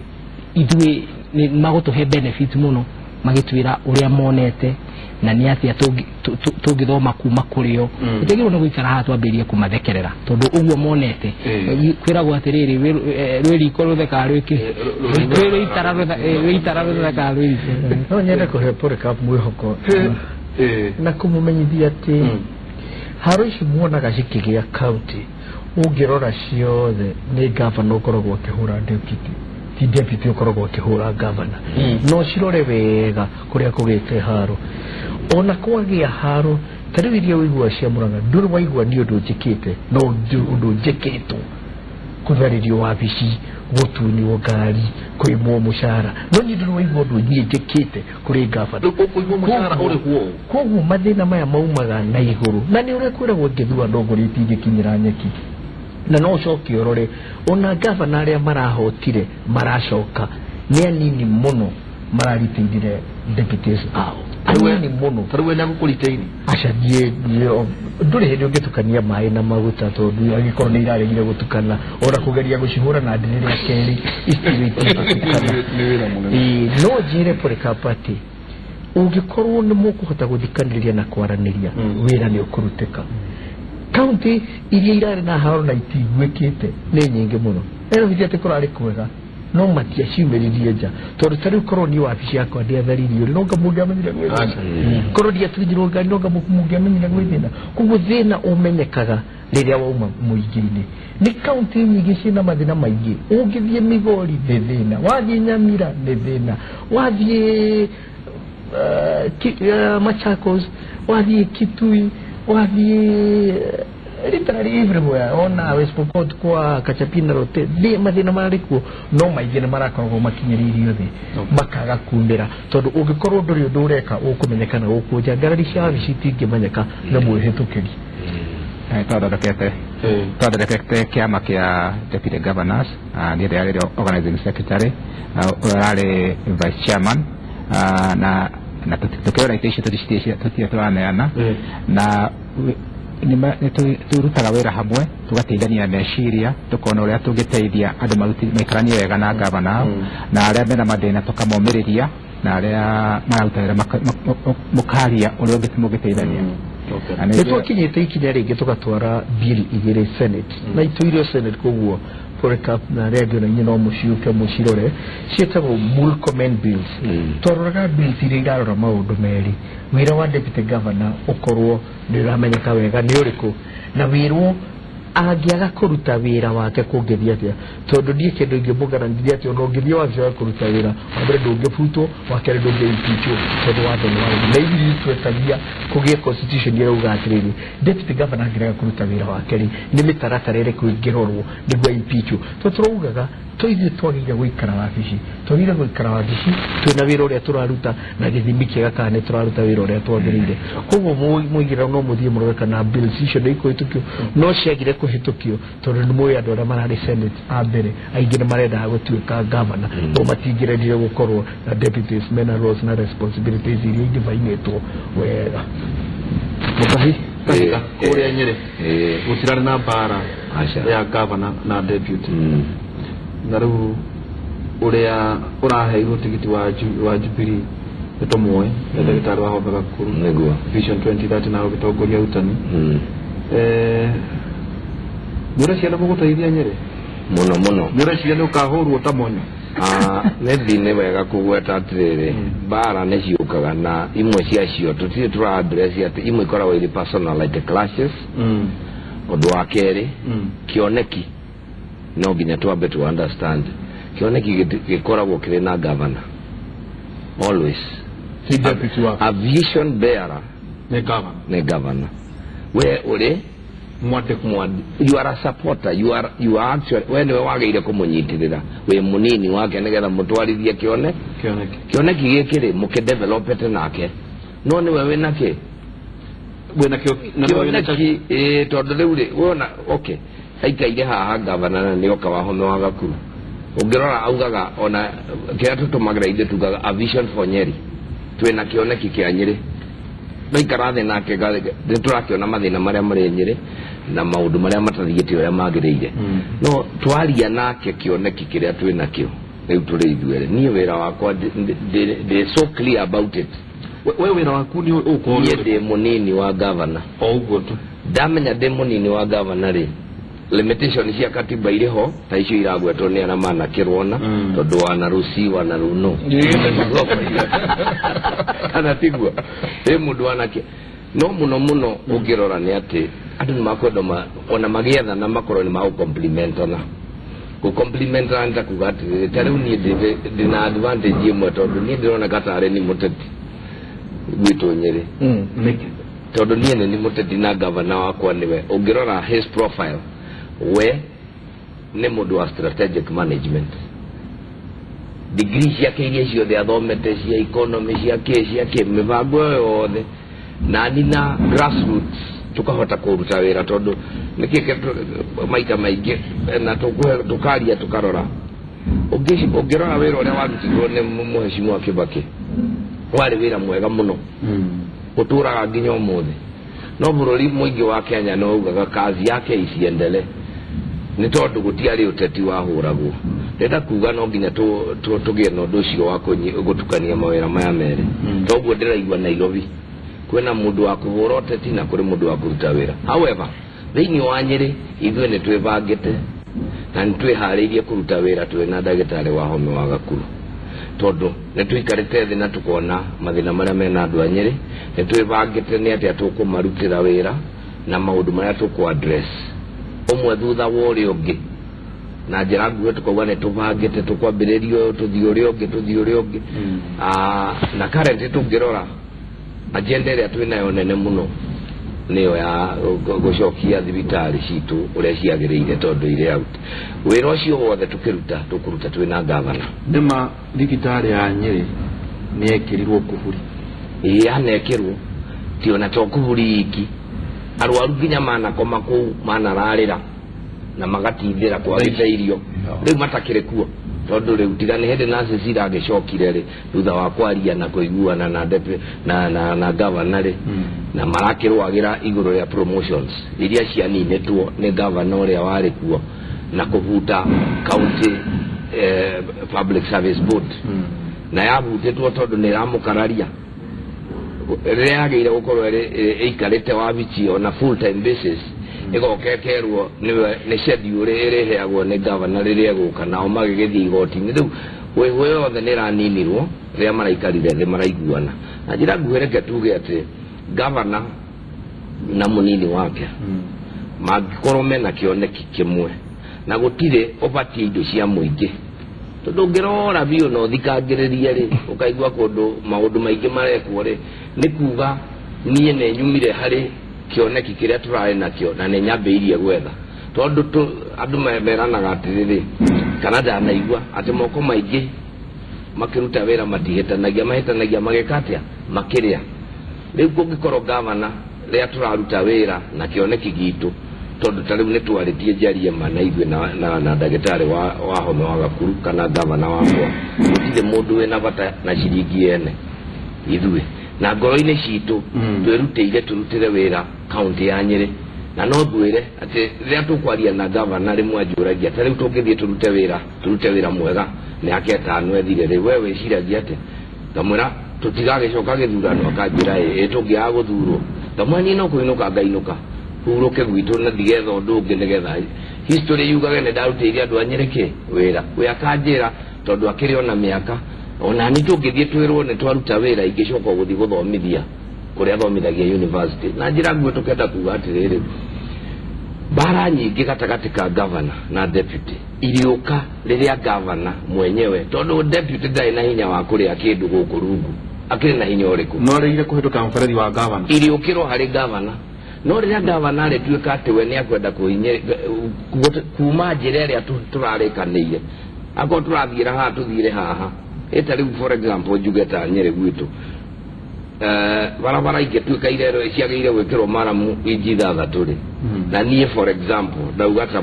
ithuĩ nĩ magũtũhe benefit mũno, magĩtwĩra ũrĩa monete na nĩ atĩa tũngĩthoma kuma kũrĩ o. Tũtiagĩrĩirwo nĩ gũikara haha twambĩrĩrie kũmathekerera, tondũ ũguo monete. Kwĩragwo atĩrĩrĩ, rwĩ riko rũthekaga rwĩkĩ, rwĩ itara rũthekaga rwĩ riko. No nyende kũhe Polycarp mwĩhoko na kũmũmenyithia atĩ haro ici muonaga cikĩgĩa county, ũngĩrora ciothe nĩ governor ũkoragwo akĩhũra deputy, ti deputy ũkoragwo akĩhũra governor. No cirore wega kũrĩa kũgĩte haro. Ona kwagĩa haro ta rĩu iria ũigua cia Murang'a, ndũrĩ waigua nĩ ũndũ njĩkĩte, no ũndũ njĩkĩtwo, kũtharĩrio wabici, gũtunywo ngari, kũimwo mũcara, no niĩ ndũrĩ waigua ũndũ niĩ njĩkĩte kũrĩ gavana. Kũimwo mũcara ũrĩhwo. Koguo mathĩna maya maumaga na igũrũ, na nĩ ũrĩa kwĩragwo ngĩthua ndongoria itingĩkinyĩra nyeki. Na no ũcoke ũrore ona gavana arĩa marahotire maracoka nĩ anini mũno marariteindire deputies ao anini mũno. Tarĩu we nĩagũkũriteini? Aca, niĩ ndũrĩ hĩndĩ ũngĩtukania maĩ na maguta, tondũ angĩkorwo nĩ iraregire gũtukana, ona kũgeria gũcihũra na ndĩrĩ rĩa kerĩ icio itingĩtukana. Nĩ wĩra mũnene. Ĩĩ, no njĩre Polycarp atĩ ũngĩkorwo nĩ mũkũhota gũthikanĩrĩria na kwaranĩria, wĩra nĩ ũkũrutĩka. Kaunti iria irarĩ na haro na itiguĩkĩte nĩ nyingĩ mũno. Nairobi ti atĩ kũrarĩ kwega, no matiaciumĩririe nja, tondũ ta rĩu korwo niĩ wabici yakwa ndiatharirio rĩ, nonga mũngĩamenyire gwĩ thĩna. Korwo ndiatunyirwo ngari, nonga mũngĩamenyire gwĩ thĩna. Koguo thĩna ũmenyekaga rĩrĩa wauma mũingĩ-inĩ. Nĩ kaunti nyingĩ ciĩna mathĩna maingĩ. Ũngĩthiĩ Migori nĩ thĩna, wathiĩ Nyamira nĩ thĩna, wathiĩ Machakos, wathiĩ Kitui, wathiĩ literally everywhere, ona West Pokot kwa Kachapina Rote, mathĩna mararĩ kuo, no maingĩ nĩ marakoragwo makinyĩrĩirio thĩ makaga kumĩra, tondũ ũngĩkorwo ndũrĩ ũndũ ũreka ũkũmenyeka na gũkũ nja, ngarari cia wabici itingĩmenyeka na mwĩhĩtũkĩri. Twathondekete kĩama kĩa deputy governors. Niĩ ndĩrarĩ organizing secretary, ũrĩa ũrarĩ vice chairman, na tũkĩona itĩ icio tũtirĩ tũraneana, na nĩ turutaga wĩra hamwe, tũgateithania meciria, tũkona ũrĩa tũngĩteithia andũ maikaranie wega na gavana, na arĩa mena mathĩna tũkamomĩrĩria, na arĩa mararuta wĩra mũkaria ũrĩa mũngĩteithania. Na nĩ twakinyĩte ikinya rĩngĩ tũgatwara bill igĩrĩ Senate, na itũirio Senate. Koguo Polycarp na arĩa angĩ, ona inyuĩ no mũciũke mũcirore, ciĩtagwo Murkomen bills. Twaroraga bills iria irarora maũndũ merĩ: wĩra wa deputy governor ũkorwo nĩ ũramenyeka wega nĩ ũrĩkũ, na wĩrwo angĩaga kũruta wĩra wake kũngĩthiĩ atĩa, tondũ niĩ kĩndũ ingĩmũgaranithia atĩ ona ũngĩthiĩ wabici wa kũruta wĩra, wa mbere ndũngĩbutwo, wa kerĩ ndũngĩimpeachwo, tondũ watho nĩ watho. Na ithuĩ twetagia kũgĩe constitution ĩrauga atĩrĩrĩ, deputy governor angĩrega kũruta wĩra wake rĩ, nĩ mĩtaratara ĩrĩkũ ĩngĩrorwo nĩguo impeachwo? To tũraugaga to ithuĩ twagĩrĩire gũikara wabici, twagĩrĩire gũikara wabici twĩna wĩra ũrĩa tũraruta na gĩthimi kĩega kana nĩ tũraruta wĩra ũrĩa twagĩrĩire. Koguo mũigĩra no mũthiĩ mũrore kana bills icio nĩ ikũhĩtũkio, no ciagire kũhĩtũkio tondũ nĩ mũĩ andũ arĩa mararĩ Senate a mbere aingĩ nĩ marendaga gũtuĩka governor, no matingĩrendire gũkorwo na deputies mena roles na responsibilities iria idivainĩtwo wega. Mũkahi kahika kũrĩa Nyĩrĩ gũtirarĩ na mbara Aca. ya governor na deputy, na rĩu ũrĩa ũraheirwo tigiti wa Jubilee nĩ tũmũĩ, nĩ ndagĩtarĩ wa Homa Gakuru. Nĩguo. Vision 2030 na ũgĩtongoria ũrutani. Nĩ ũreciria nĩ mũgũteithia Nyĩrĩ? Mũno mũno. Nĩ ũreciria nĩ ũkahũrwo ta monyo? Maybe nĩ wega kũgweta atĩrĩrĩ, mbara nĩ ciũkaga, na imwe ciacio tũtirĩ tũra address, atĩ imwe ikoragwo irĩ personal like clashes. Ũndũ wa kerĩ, kĩoneki no nginya twambe to understand kĩoneki gĩkoragwo kĩrĩ na governor always. Si deputy wako? A vision bearer. Nĩ governor. Nĩ governor. We ũrĩ mwandĩko. You are a supporter, you are actually, we niwe wagĩrĩire kũmũnyitĩrĩra, wĩ mũnini wake nĩgetha mũtwarithie kĩone kĩoneki. Kĩoneki gĩkĩ rĩ, mũkĩdevelopete nake, no nĩwe wĩna kĩ wĩna kĩo na nĩwe wĩna kĩo. Kĩoneki ĩĩ, tondũ rĩu rĩ wona, okay, aikaire haha gavana na nĩoka Wahome wa Gakuru, ũngĩrora augaga ona kĩrĩa tũtũmagĩra ithuĩ tugaga a vision for Nyeri, twĩna kĩoneki kĩa Nyĩrĩ. Twaikara thĩ nake nĩ tũrakĩona mathĩna marĩa marĩ Nyĩrĩ na maũndũ marĩa matathiĩte ũrĩa magĩrĩire, no twaria nake kĩoneki kĩrĩa twĩ nakĩo rĩu tũrĩ ithuerĩ. Niĩ wĩra wakwa ndĩ so clear about it. We wĩra waku nĩ ũkorwo Niĩ ndĩ mũnini wa gavana. O ũguo tu. Ndamenya ndĩ mũnini wa gavana rĩ, limitation cia katiba irĩ ho ta icio iragwetwo nĩ arĩa manakĩrwona, tondũ wanarusi wanaruno kana tiguo ĩ mũndũ wanake, no mũno mũno ũngĩrora nĩ atĩ andũ nĩ makwenda ona magĩethana makorwo nĩ magũcomplimentana. Gũcomplimentana nĩ ta kuga atĩrĩrĩ, ta rĩu niĩ ndĩna advantage ĩmwe, tondũ niĩ ndĩroneka tarĩ ni mũteti gwitũ Nyĩrĩ, Nĩkĩ? Tondũ niĩ nĩ nĩ mũteti na gavana wakwa nĩwe ũngĩrora his profile, we nĩ mũndũ wa strategic management, degree ciake iria ciothe athomete cia economy, cia kĩ cia kĩ, mĩbango ĩyo yothe, nani na grassroots tukahota kũruta wĩra, tondũ nĩkĩ maita maingĩ na tũkaria tũkarora Ũngĩrora wĩra ũrĩa warutirwo nĩ Mheshimiwa Kibaki warĩ wĩra mwega mũno ũtũraga nginya ũmũthĩ. No bũrũri mũingĩ wa Kenya no ugaga kazi yake isiendelee nĩ tondũ gũtiarĩ ũteti wahũragwo. Ndĩrenda kuga no nginya tũgĩe na ũndũ ũcio wa gũtukania mawĩra maya merĩ. Toguo ndĩraigua Nairobi kwĩna mũndũ wa kũhũra ũteti na kũrĩ mũndũ wa kũruta wĩra. However, thĩinĩ wa Nyĩrĩ ithuĩ nĩ twĩbangĩte na nĩ twĩharĩirie kũruta wĩra twĩna ndagĩtarĩ wa Wahome wa Gakuru, tondũ nĩ tũikarĩte thĩ na tũkona mathĩna marĩa mena andũ a Nyĩrĩ. Nĩ twĩbangĩte nĩ atĩa tũkũmarutĩra wĩra na maũndũ marĩa tũkũ address ũmwe thutha wa ũrĩa ũngĩ. Na njĩra nguhĩ tũkauga nĩ tũbangĩte tũkwambĩrĩria ũyũ tũthiĩ ũrĩa ũngĩ tũthiĩ ũrĩa ũngĩ. Na current tũngĩrora agenda ĩrĩa twĩnayo nene mũno nĩyo ya gũcokia thibitarĩ citũ ũrĩa ciagĩrĩire tondũ irĩ out. Wĩra ũcio wothe tũkĩruta tũkũruta twĩna gavana. Nĩma thibitarĩ ya Nyĩrĩ nĩ yekĩrirwo kuburi? Ĩĩ, yanekĩrwo ti ona to kuburi iki, arwaru nginya manakoma kũu manararĩra na magatindĩra kwagĩte irio rĩu matakĩrĩ kuo, tondũ rĩu tiga nĩ hĩndĩ nurses iragĩcokire rĩ thutha wa kwaria na kũiguana na na na gavana rĩ, na marakĩrũagĩra igũrũ rĩa promotions iria cianinĩtwo nĩ gavana ũrĩa warĩ kuo na kũbuta county public service board. Na yabutĩtwo tondũ nĩ ĩramũkararia rĩrĩa yagĩrĩire gũkorwo ĩikarĩte wabici on a full time basis, ĩgoka ĩkerwo nĩ schedule ĩrĩheagwo nĩ gavana rĩrĩa ĩgũka, nao magĩgĩthiĩ igoti-inĩ. Rĩu wĩhũ yothe nĩ ĩraninirwo rĩrĩa maraikarire thĩ maraiguana. Na njĩra nguhĩ reke tuge atĩ gavana na mũnini wake mangĩkorwo mena kĩoneki kĩmwe na gũtirĩ ũbatiĩ indo cia mũingĩ, tondũ ũngĩrora biũ na ũthikangĩrĩrie rĩ ũkaigua kũndũ maũndũ maingĩ marekwo rĩ, nĩ kuga niĩ nĩ nyumire harĩ kĩoneki kĩrĩa tũrarĩ nakĩo na nĩ nyambĩrĩirie gwetha, tondũ andũ meranaga atĩrĩrĩ kana ndanaigua atĩ moko maingĩ makĩruta wĩra matihĩtanagia, mahĩtanagia magĩka atĩa makĩrĩa. Rĩu kũngĩkorwo gavana rĩrĩa tũraruta wĩra na kĩoneki gitũ, tondũ ta rĩu nĩ twarĩtie njarie ma na ithuĩ na ndagĩtarĩ wa Wahome wa Gakuru kana gavana wakwa, gũtirĩ mũndũ wĩna bata na ciringi ene ithuĩ na ngoro-inĩ citũ twĩrutĩire tũrutĩre wĩra kaunti ya Nyĩrĩ. Na no ngwĩre atĩ rĩrĩa tũkwaria na gavana rĩmwe anjũragia ta rĩu tũngĩthiĩ tũrute wĩra mwega mĩaka ĩtano ĩthire rĩ, we wĩciragia atĩa? Ngamwĩra tũtigagĩcoka gĩthurano, akanjĩra ĩ tũngĩaga gũthurwo. Ngamwĩra niĩ no kũinũka ngainũka hurũke gwitũ na ndigetha ũndũ ũngĩ nĩgetha history yugage nĩ ndarutĩire andũ a Nyĩrĩ kĩ wĩra. We akanjĩra tondũ akĩrĩ ona mĩaka ona ni tũngĩthiĩ twĩrwo nĩ twaruta wĩra ingĩcoka gũthiĩ gũthomithia kũrĩa athomithagia university. Na njĩra nguhĩ tũkenda kuga atĩrĩrĩ, mbara nyingĩ gatagatĩ ka gavana na deputy iriũka rĩrĩa gavana mwenyewe, tondũ deputy ndarĩ na hinya wa kũrĩa kĩndũ gũkũ rungu, akĩrĩ na hinya ũrĩkũ? No arĩire kũhĩtũka mũberethi wa gavana iriũkĩrwo harĩ gavana. No rĩrĩa gavana arĩtuĩka atĩ we nĩ akwenda kuma njĩra ĩrĩa tũrarĩkanĩire, akorwo tũrathiĩra haha tũthiĩre haha. Ĩta rĩu for example njuge ta Nyĩrĩ gwitũ barabara ingĩtuĩka ciagĩrĩire gwĩkĩrwo maramu inji ithathatũ rĩ, na niĩ for example ndauga ta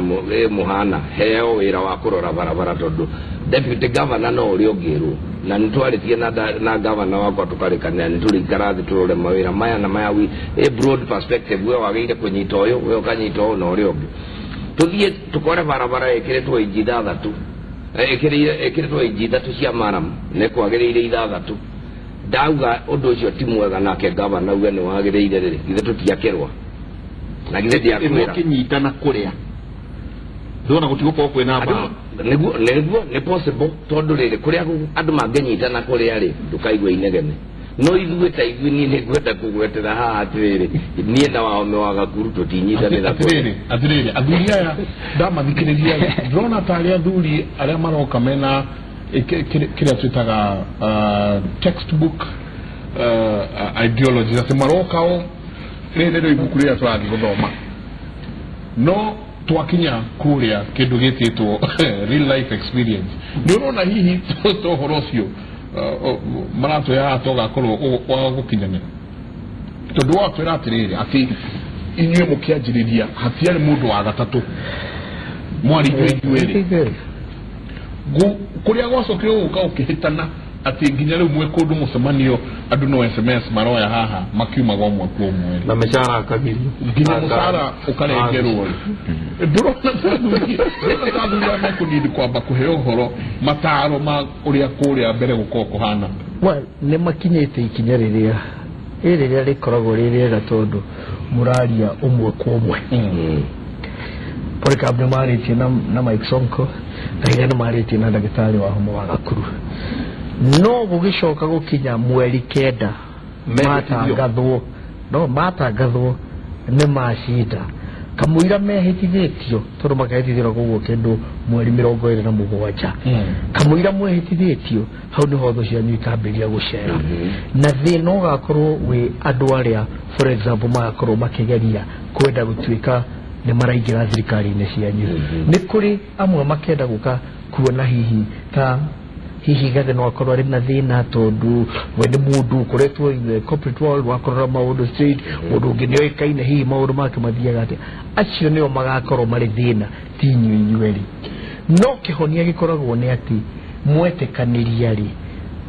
mũhana heo wĩra wa kũrora barabara, tondũ deputy governor no ũrĩa ũngĩrwo, na nĩ twarĩtie na governor wakwa tũkarĩkanĩra nĩ tũrĩikara thĩ tũrore mawĩra maya na maya a broad perspective, we wagĩrĩire kũnyita ũyũ, we ũkanyita ũyũ na ũrĩa ũngĩ. Tũthiĩ tũkore barabara ĩkĩrĩtwo inji ithathatũ, ĩkĩrĩtwo inji ithatũ cia maramu nĩ kwagĩrĩire ithathatũ. Ndauga ũndũ ũcio ti mwega, nake gavana uge nĩ wagĩrĩire rĩ, githĩ tũtiakĩrwa na githĩ ndiakwĩra kĩnyitana kũrĩa ndona gũtigũkorwo kwĩna mbara. Nĩguo nĩ possible, tondũ rĩrĩ kũrĩa andũ mangĩnyitana kũrĩa rĩ ndũkaigua inegene. No ithuĩ ta ithuĩ niĩ nĩngwenda kũgwetera haha atĩrĩrĩ, niĩ na Wahome wa Gakuru tũtinyitanĩra. Atĩrĩrĩ athuri aya ndamathikĩrĩria ndĩrona tarĩ athuri arĩa maroka mena kĩrĩa twĩtaga textbook ideologies, atĩ maroka o rĩrĩ nĩrĩo ibuku rĩrĩa tũrathiĩ gũthoma, no twakinya kũrĩa kĩndũ gĩtĩtwo real life experience. Nĩ ũrona hihi to ũhoro ũcio maratwĩra haha togakorwo wa gũkinyanĩra, tondũ watwĩra atĩrĩrĩ atĩ inyuĩ mũkĩanjĩrĩria hatiarĩ mũndũ wa gatatũ, mwarĩ inyuĩ ithuerĩ. Kũrĩa gwacokire gũka ũkĩhĩtana atĩ nginya rĩu mwĩ kũndũ mũcemanio andũ no SMS maroya haha makiumaga ũmwe kwa ũmwe na mĩcara akagirio nginya mũcara ũkarengerwo ndũrona ta athuri aya mekũnindi kwamba kũheo ũhoro mataro ma ũrĩa kũrĩa mbere gũkorwo kũhana. Well, nĩ makinyĩte ikinya rĩrĩa rĩrĩa rĩkoragwo rĩ rĩega tondũ mũraria ũmwe kwa ũmwe. Polycarp nĩ marĩtie na Mike Sonko, Kahiga nĩ marĩtie na ndagĩtarĩ wa homa wa Gakuru. No gũgĩcoka gũkinya mweri 9 matangathwo no matangathwo nĩ macinda kamũira mehĩtithĩtio tondũ makehĩtithĩrwo koguo kĩndũ mweri 27 kamũira mwehĩtithĩtio hau nĩho thũ cianyu ikambĩrĩria gũcera na thĩna ũgakorwo wĩ andũ arĩa for example magakorwo makĩgeria kwenda gũtuĩka nĩ maraingĩra thirikari-inĩ cianyu. Nĩ kũrĩ amwe makenda gũka kuona hihi ta hihi gathe no akorwo arĩ na thĩna tondũ we nĩ mũndũ ũkoretwo in the corporate world wakorora maũndũ straight, mũndũ ũngĩ nĩ oĩkaine hihi maũndũ make mathiaga atĩa. Acio nĩo magakorwo marĩ thĩna ti inyuĩ inyuerĩ. No kĩhonia gĩkoragwo nĩ atĩ mwetĩkanĩria rĩ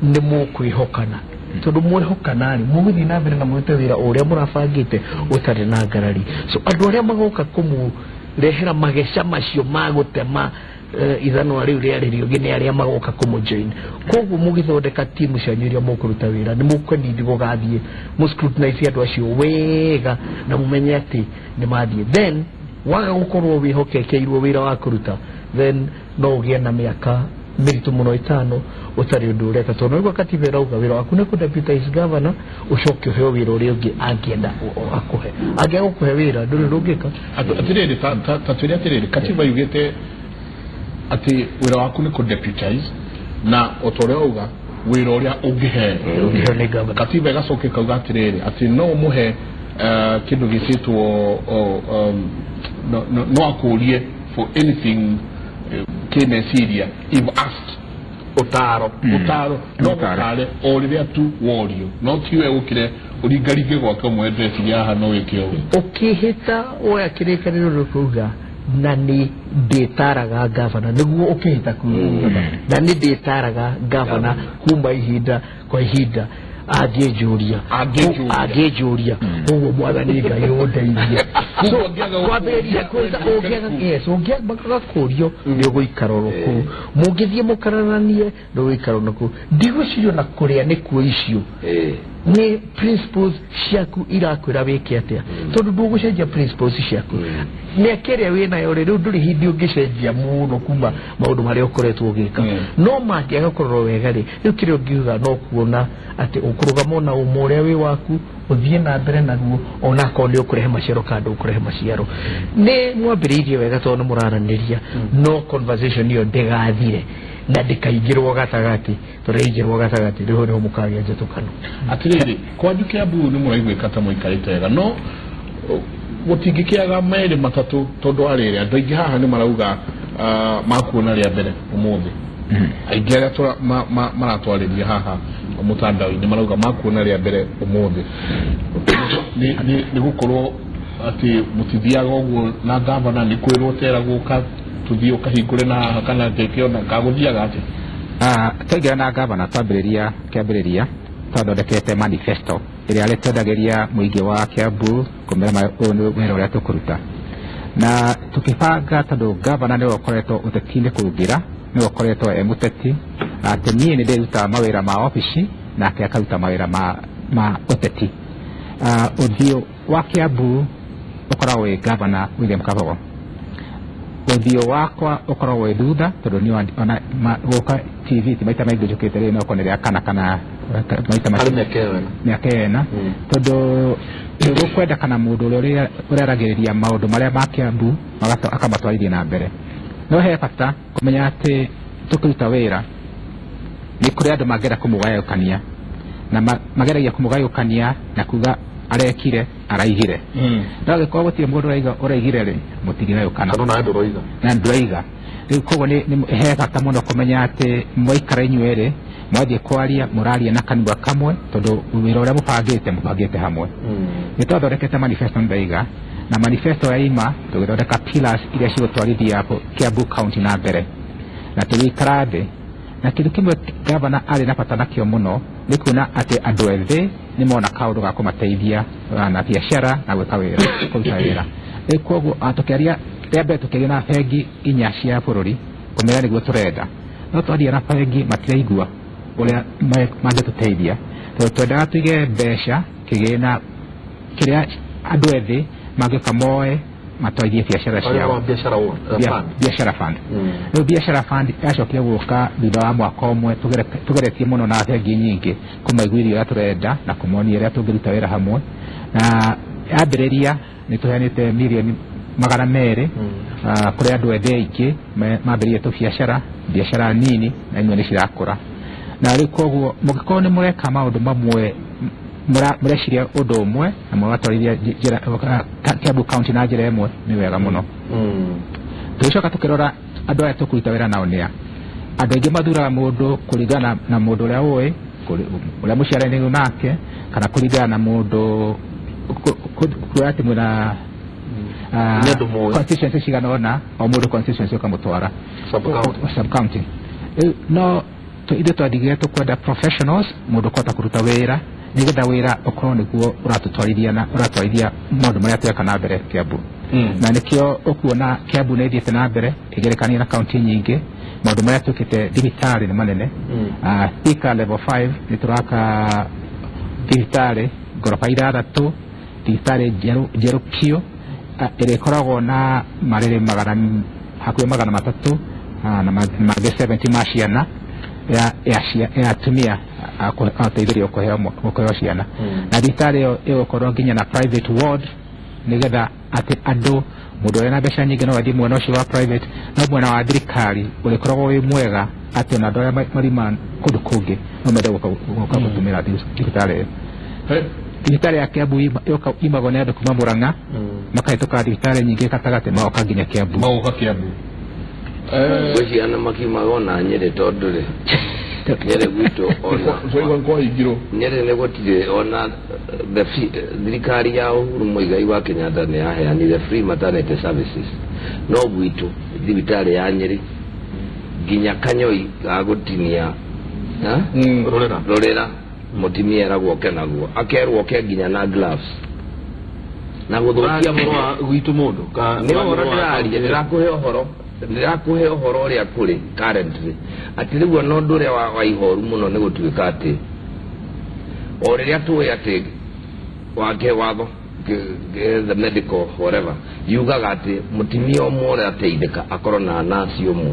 nĩ mũkwĩhokana tondũ mwehokana rĩ mũgũthiĩ na mbere na mũrute wĩra ũrĩa mũrabangĩte ũtarĩ na ngarari. So andũ arĩa magoka kũmũrehera mageca macio ma gũtema ithanwa rĩu rĩarĩrio nĩ arĩa magoka kũmũjoin. Koguo mũgĩthondeka timu cianyu iria mũkũruta wĩra nĩ mũkũnindi gũgathiĩ mũ scrutinize andũ acio wega na mũmenye atĩ nĩ mathiĩ. Then waga gũkorwo wĩhokekeirwo wĩra wa kũruta then no ũgĩe na mĩaka mĩritũ mũno 5 ũtarĩ ũndũ ũreka tondũ nĩguo katiba ĩrauga wĩra waku nĩ kũ deputize governor ũcoke ũheo wĩra ũrĩa ũngĩ angĩenda akũhe. Angĩaga gũkũhe wĩra ndũrĩ ũndũ ũngĩka. Atĩrĩrĩ ta twĩre atĩrĩrĩ katiba yugĩte atĩ wĩra waku nĩ kũ deputize na o ta ũrĩa wauga wĩra ũrĩa ũngĩheo. Katiba ĩgacoka ĩkauga atĩrĩrĩ atĩ no ũmũhe kĩndũ gĩtĩtwo no akũrie for anything kĩmeciria if asked ũtaro no ũtare o rĩrĩa tu worio no tiwe ũkire ũringaringe gwake ũmwe ndeciria haha no wĩke ũguo. Ũkĩhĩta woya kĩrĩkanĩro nĩ kuuga na nĩ ndĩtaraga gavana nĩguo ũkĩhĩta kuuga na nĩ ndĩtaraga gavana kuma ihinda kwa ihinda angĩnjũria koguo mwathani Ngai ũndeithie. So kwambĩrĩria ũngĩaga kũrio nĩ ũgũikara oro kũu mũngĩthiĩ mũkararanie nĩ ũgũikara oro kũu. Ndigwĩciria ona kũrĩa nĩkuo icio nĩ principles ciaku irakwĩra wĩke atĩa tondũ ndũgũcenjia principles ciaku. Mĩaka ĩrĩa wĩnayo rĩ rĩu ndũrĩ hĩndĩ ũngĩcenjia mũno kuma maũndũ marĩa ũkoretwo ũgĩka. No mangĩaga kũrorwo wega rĩ rĩu kĩrĩa ũngiuga no kuona atĩ ũkũrũgama na ũma ũrĩa wĩ waku ũthiĩ na mbere naguo onakorwo nĩ ũkũrehe maciaro kana ndũkũrehe maciaro. Nĩ mwambĩrĩirie wega tondũ nĩ mũraranĩria no conversation ĩyo ndĩgathire na ndĩkaingĩrwo gatagatĩ tondũ yaingĩrwo gatagatĩ rĩu nĩho mũkagĩa njatũkano. Atĩrĩrĩ kwanyu Kĩambu nĩ mũraiguĩka ta mũikarĩte wega no gũtingĩkĩaga merĩ matatũ tondũ wa rĩrĩ andũ aingĩ haha nĩ marauga makuona rĩa mbere ũmũthĩ. Aingĩ arĩa maratwarĩria haha mũtandao-inĩ marauga makuona rĩa mbere ũmũthĩ nĩ gũkorwo atĩ mũtithiaga ũguo na gavana nĩ kwĩrwo teragwo tũthiĩ ũkahingũre na haha kana ngĩkĩona kagũthiaga atĩa. Twaingĩra na gavana twambĩrĩria kĩambĩrĩria twathondekete manifesto ĩrĩa rĩtwendagĩria mũingĩ wa Kĩambu kũmera ũyũ nĩ wĩra ũrĩa tũkũruta na tũkĩbanga tondũ gavana nĩwe ũkoretwo ũteti-inĩ kũngĩra nĩwe ũkoretwo e mũteti atĩ niĩ nĩ ndĩrutaga mawĩra ma obici nake akaruta mawĩra ma ũteti. Ũthiũ wa Kĩambu ũkoragwo wĩ gavana William Kabogo, ũthiũ wakwa ũkoragwo wĩ thutha tondũ niĩ ona gũka TV ti maita maingĩ njũkĩte rĩ no okorwo nĩ rĩa kana kana maita mĩaka ĩna tondũ nĩgũkwenda kana mũndũ ũrĩa ũraragĩrĩria maũndũ marĩa ma Kĩambu akamatwarithia na mbere. No he bata kũmenya atĩ tũkĩruta wĩra nĩ kũrĩ andũ mangĩenda kũmũgayũkania na mageragia kũmũgayũkania na kuga arekire araigire. No angĩkorwo gũtirĩ mũndũ ũraigire rĩ mũtingĩgayũkana na ndũraiga. Rĩu koguo nĩ he bata mũno kũmenya atĩ mwaikara inyuĩ erĩ mwathiĩ kwaria mũraria na kanua kamwe tondũ wĩra ũrĩa mũbangĩte hamwe. Nĩ twathondekete manifesto ndaiga na manifesto ya ima tũgĩthondeka pillars iria cigũtwarithia Kiambu County na mbere na tũgĩikara thĩ Na kĩndũ kĩmwe gavana arĩ na bata nakĩo mũno nĩ kuona atĩ andũ ethĩ nĩ mona kaũndũ ga kũmateithia na biacara na gwĩka wĩra, kũruta wĩra. Rĩu koguo tũkĩaria rĩa mbere tũkĩaria na bengi inya cia bũrũri kũmera nĩguo tũrenda, no twaria na bengi matiraigua ũrĩa mangĩtũteithia, tondũ twendaga tũige mbeca kĩgĩna kĩrĩa andũ ethĩ mangĩũka moe matwarithie biacara ciao. Biacara fund. Rĩu biacara fund yacokire gũka thutha wa mwaka ũmwe tũgeretie mũno na bengi nyingĩ kũmaiguithia ũrĩa tũrenda na kũmonia ũrĩa tũngĩruta wĩra hamwe, na yambĩrĩria nĩ tũheanĩte mirioni 200 kũrĩ andũ ethĩ aingĩ mambĩrĩrie tũbiacara, biacara nini na imwe nĩ cirakũra. Na rĩu koguo mũngĩkorwo nĩ mũreka maũndũ mamwe, mũreciria ũndũ ũmwe na mũgatwarithia njĩra Kiambu County na njĩra ĩmwe, nĩ wega mũno. Tũgĩcoka tũkĩrora andũ arĩa tũkũruta wĩra nao nĩa. Andũ aingĩ mathuraga mũndũ kũringana na mũndũ ũrĩa ũĩ, ũrĩa mũciaranĩirwo nake, kana kũringana na mũndũ kuoya atĩ mwĩna constituency cigana ũna, o mũndũ constituency ũkamũtwara sub county. No ithuĩ twathigire tũkwenda professionals, mũndũ ũkũhota kũruta wĩra nĩgetha wĩra ũkorwo nĩguo ũratũtwarithia na ũratwarithia maũndũ marĩa tweka na mbere Kiambu. Na nĩkĩo ũkuona Kiambu nĩ ĩthiĩte na mbere ĩgerekania na kaunti nyingĩ. Maũndũ marĩa twĩkĩte thibitarĩ nĩ manene. Thika level 5 nĩ tũraka thibitarĩ ngoroba 6, thibitarĩ njerũ biũ ĩrĩa ĩkoragwo na marĩrĩ hakuhĩ 300 na mangĩ 70 ma ciana ya atumia ateithĩrĩrio kũheo ciana. Na thibitarĩ ĩyo ĩgũkorwo nginya na private ward, nĩgetha atĩ andũ, mũndũ ũrĩa na mbeca nyingĩ no athiĩ mwena ũcio wa private, no mwena wa thirikari ũrĩkoragwo wĩ mwega atĩ ona andũ arĩa marima kũndũ kũngĩ no mende gũka gũtũmĩra thibitarĩ ĩyo. Thibitarĩ ya Kiambu imagwo nĩ andũ kuma Murang'a, makahĩtũka thibitarĩ nyingĩ gatagatĩ magoka nginya Kiambu. Magoka Kiambu. Gwĩciana makiumaga ona Nyĩrĩ, tondũ rĩ Nyĩrĩ gwitũ ona Nyĩrĩ nĩ gũtirĩ ona thirikari ya Uhuru Muigai wa Kenyatta nĩ yaheanire free maternity services, no gwitũ thibitarĩ ya Nyĩrĩ nginya kanyoi ga gũtinia rũrĩra mũtumia eragwo oke naguo, akerwo oke nginya na gloves na gũthũkia mũno gwitũ mũndũ. Nĩ ũhoro ndĩraria, ndĩrakũhe ũhoro, ndĩrakũhe ũhoro ũrĩa kũrĩ currently, atĩ rĩu ona ũndũ ũrĩa wa ihoru mũno nĩ gũtuĩka atĩ o rĩrĩa tũĩ atĩ wake watho the medical whatever yugaga atĩ mũtumia ũmwe ũrĩa ateithĩka akorwo na nasi ũmwe.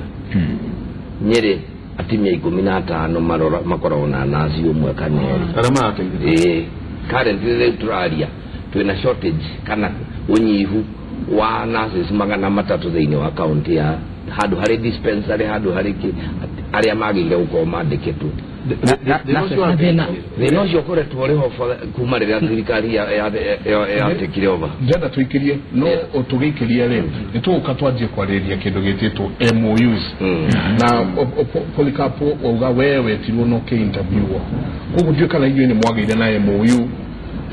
Nyĩrĩ atumia 15 makoragwo na nasi ũmwe kana erĩ arĩa marateithĩka. Currently rĩu tũraria twĩna shortage kana ũnyihu wa nurses 300 thĩinĩ wa kaunti ya handũ harĩ dispensary, handũ harĩ arĩa magĩrĩire gũkorwo mandĩkĩtwo. Thĩna ũcio ũkoretwo ũrĩ ho kuma rĩrĩa thirikari yatekire over. Ndĩrenda tũikĩrie, no tũgĩikĩrie rĩ nĩ tũgũka twanjie kwarĩrĩria kĩndũ gĩtĩtwo MOUs. Na Polycarp wauga we wetirwo no kĩ-interview, koguo ndiũĩ kana inyuĩ nĩ mwagĩire na MOU,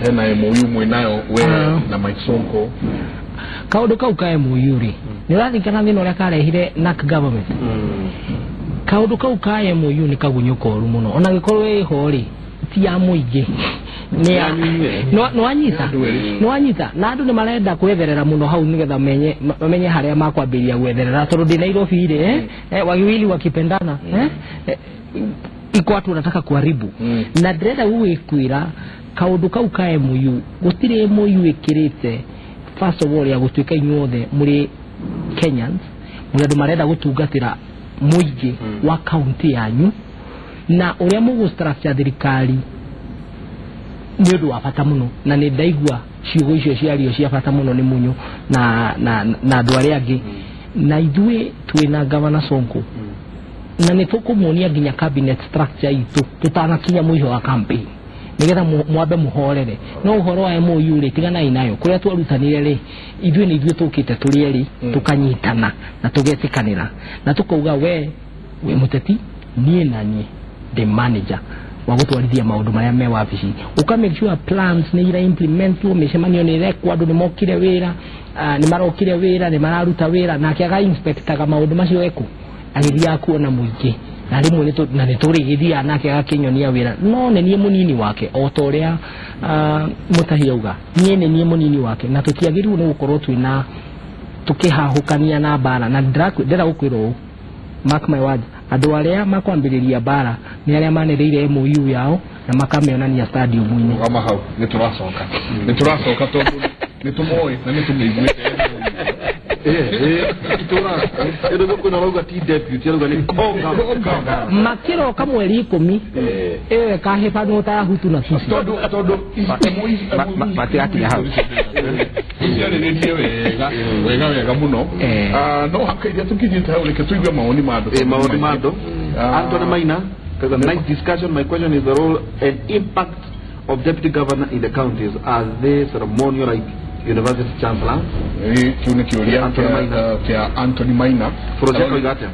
hena MOU mwĩnayo we na Mike Sonko. Kaũndũ kau ka MOU rĩ, nĩ ũraririkana thĩna ũrĩa karehire NAC government? Kaũndũ kau ka MOU nĩ kagunyũ koru mũno, ona gĩkorwo ĩho rĩ ti ya mũingĩ, nĩwanyita na andũ nĩ marenda kwetherera mũno hau nĩgetha mamenye harĩa makwambĩrĩria gwetherera, tondũ ndĩ Nairobi rĩ wagiwili wakipendana iko watu wanataka kuharibu. Na ndĩrenda gũgĩkwĩra kaũndũ kau ka MOU, gũtirĩ MOU ĩkĩrĩte first of all ya gũtuĩka inyuothe mũrĩ Kenyans, mũrĩ andũ marenda gũtungatĩra mũingĩ wa kaunti yanyu, na ũrĩa mũgũ-structure thirikari nĩ ũndũ wa bata mũno. Na nĩ ndaigua ciugo icio ciario cia bata mũno nĩ Munyo na andũ arĩa angĩ. Na ithuĩ twĩna Governor Sonko, na nĩ tũkũmuonia nginya cabinet structure itũ tũtanakinya mũico wa campaign, nigetha mwambe muhorere. No uhoro wa MOU rĩ, tiganai nayo. Kũrĩa twarutanire rĩ, ithuĩ nĩ ithuĩ tũkĩte tũrĩ erĩ, tũkanyitana na tũgetĩkanĩra na tũkauga we wĩ mũteti, niĩ na niĩ ndĩ manager wa gũtwarithia maũndũ marĩa me wabici. Ũka make sure plans nĩ ira implementwo, mĩcemanio nĩ ĩrekwo, andũ nĩ mokire wĩra, nĩ marokire wĩra, nĩ mararuta wĩra, nake aga inspectaga maũndũ macio ekũ agĩthiaga kuona mũingĩ Na rĩmwe na nĩ tũrĩgĩthiaga nake agakĩnyonia wĩra, no nĩ niĩ mũnini wake o ta ũrĩa Mũtahi auga, niĩ nĩ niĩ mũnini wake, na tũtiagĩrĩirwo nĩ gũkorwo twĩna tukihahukania na mbara. Na ndĩrenda gũkwĩra ũũ, mark my words, andũ arĩa makwambĩrĩria mbara nĩ arĩa manĩrĩire MOU yao na makamĩonania stadium-inĩ. Rũgama hau, nĩ tũracoka, nĩ tũracoka tondũ nĩ tũmoĩ na nĩ tũmĩiguĩte. Itũra ĩno kwĩna rauga ti deputy, arauga nĩ konga Makĩroka mweri 10 ĩyo ĩkahĩbanwo ta ya Hutu na Tutsi. Tondũ Matirakinya hau. Ciarĩrĩrie wega wega wega mũno. No hakairia tũkinyĩte hau, reke tũigue mawoni ma andũ. Maoni ma andũ. Anthony Maina kaga, "Nice discussion. My question is the role and impact of deputy governor in the counties. Are they ceremonial like university chancellor?" Kĩu nĩ kĩũria Anthony Maina. Kĩa Anthony Maina. Frosia koiga atĩa?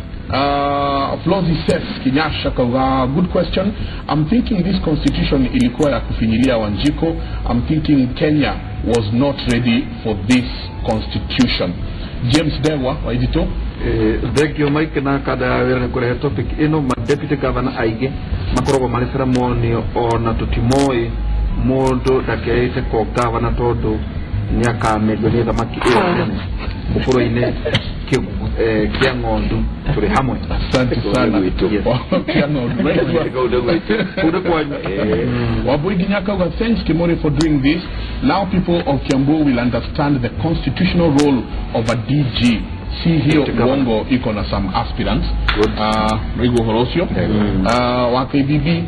Flozi Seth Kinyasha kauga, "Good question. I'm thinking this constitution ilikuwa ya kufinyilia Wanjiku. I'm thinking Kenya was not ready for this constitution." James Dewa Waitito. Thank you Mike na kada ya wĩra nĩ kũrehe topic ĩno. Ma deputy governor aingĩ makoragwo marĩ ceremonial, ona tũtimoĩ. Mũndũ ndakeĩte ko governor tondũ nĩ akamerio nĩ thamaki ĩyo nene mũkũrũ-inĩ kĩa ng'ondu. Tũrĩ hamwe. Asante sana. Yes. Kĩa ng'ondu. Kũu nĩ kwanyu. Wambui Ginya kauga, "Thanks Kimori for doing this. Now people of Kiambu will understand the constitutional role of a DG. Si hiyo Deputy governor. uongo iko na some aspirants." Good. Nĩguo ũhoro ũcio. Wa KBB.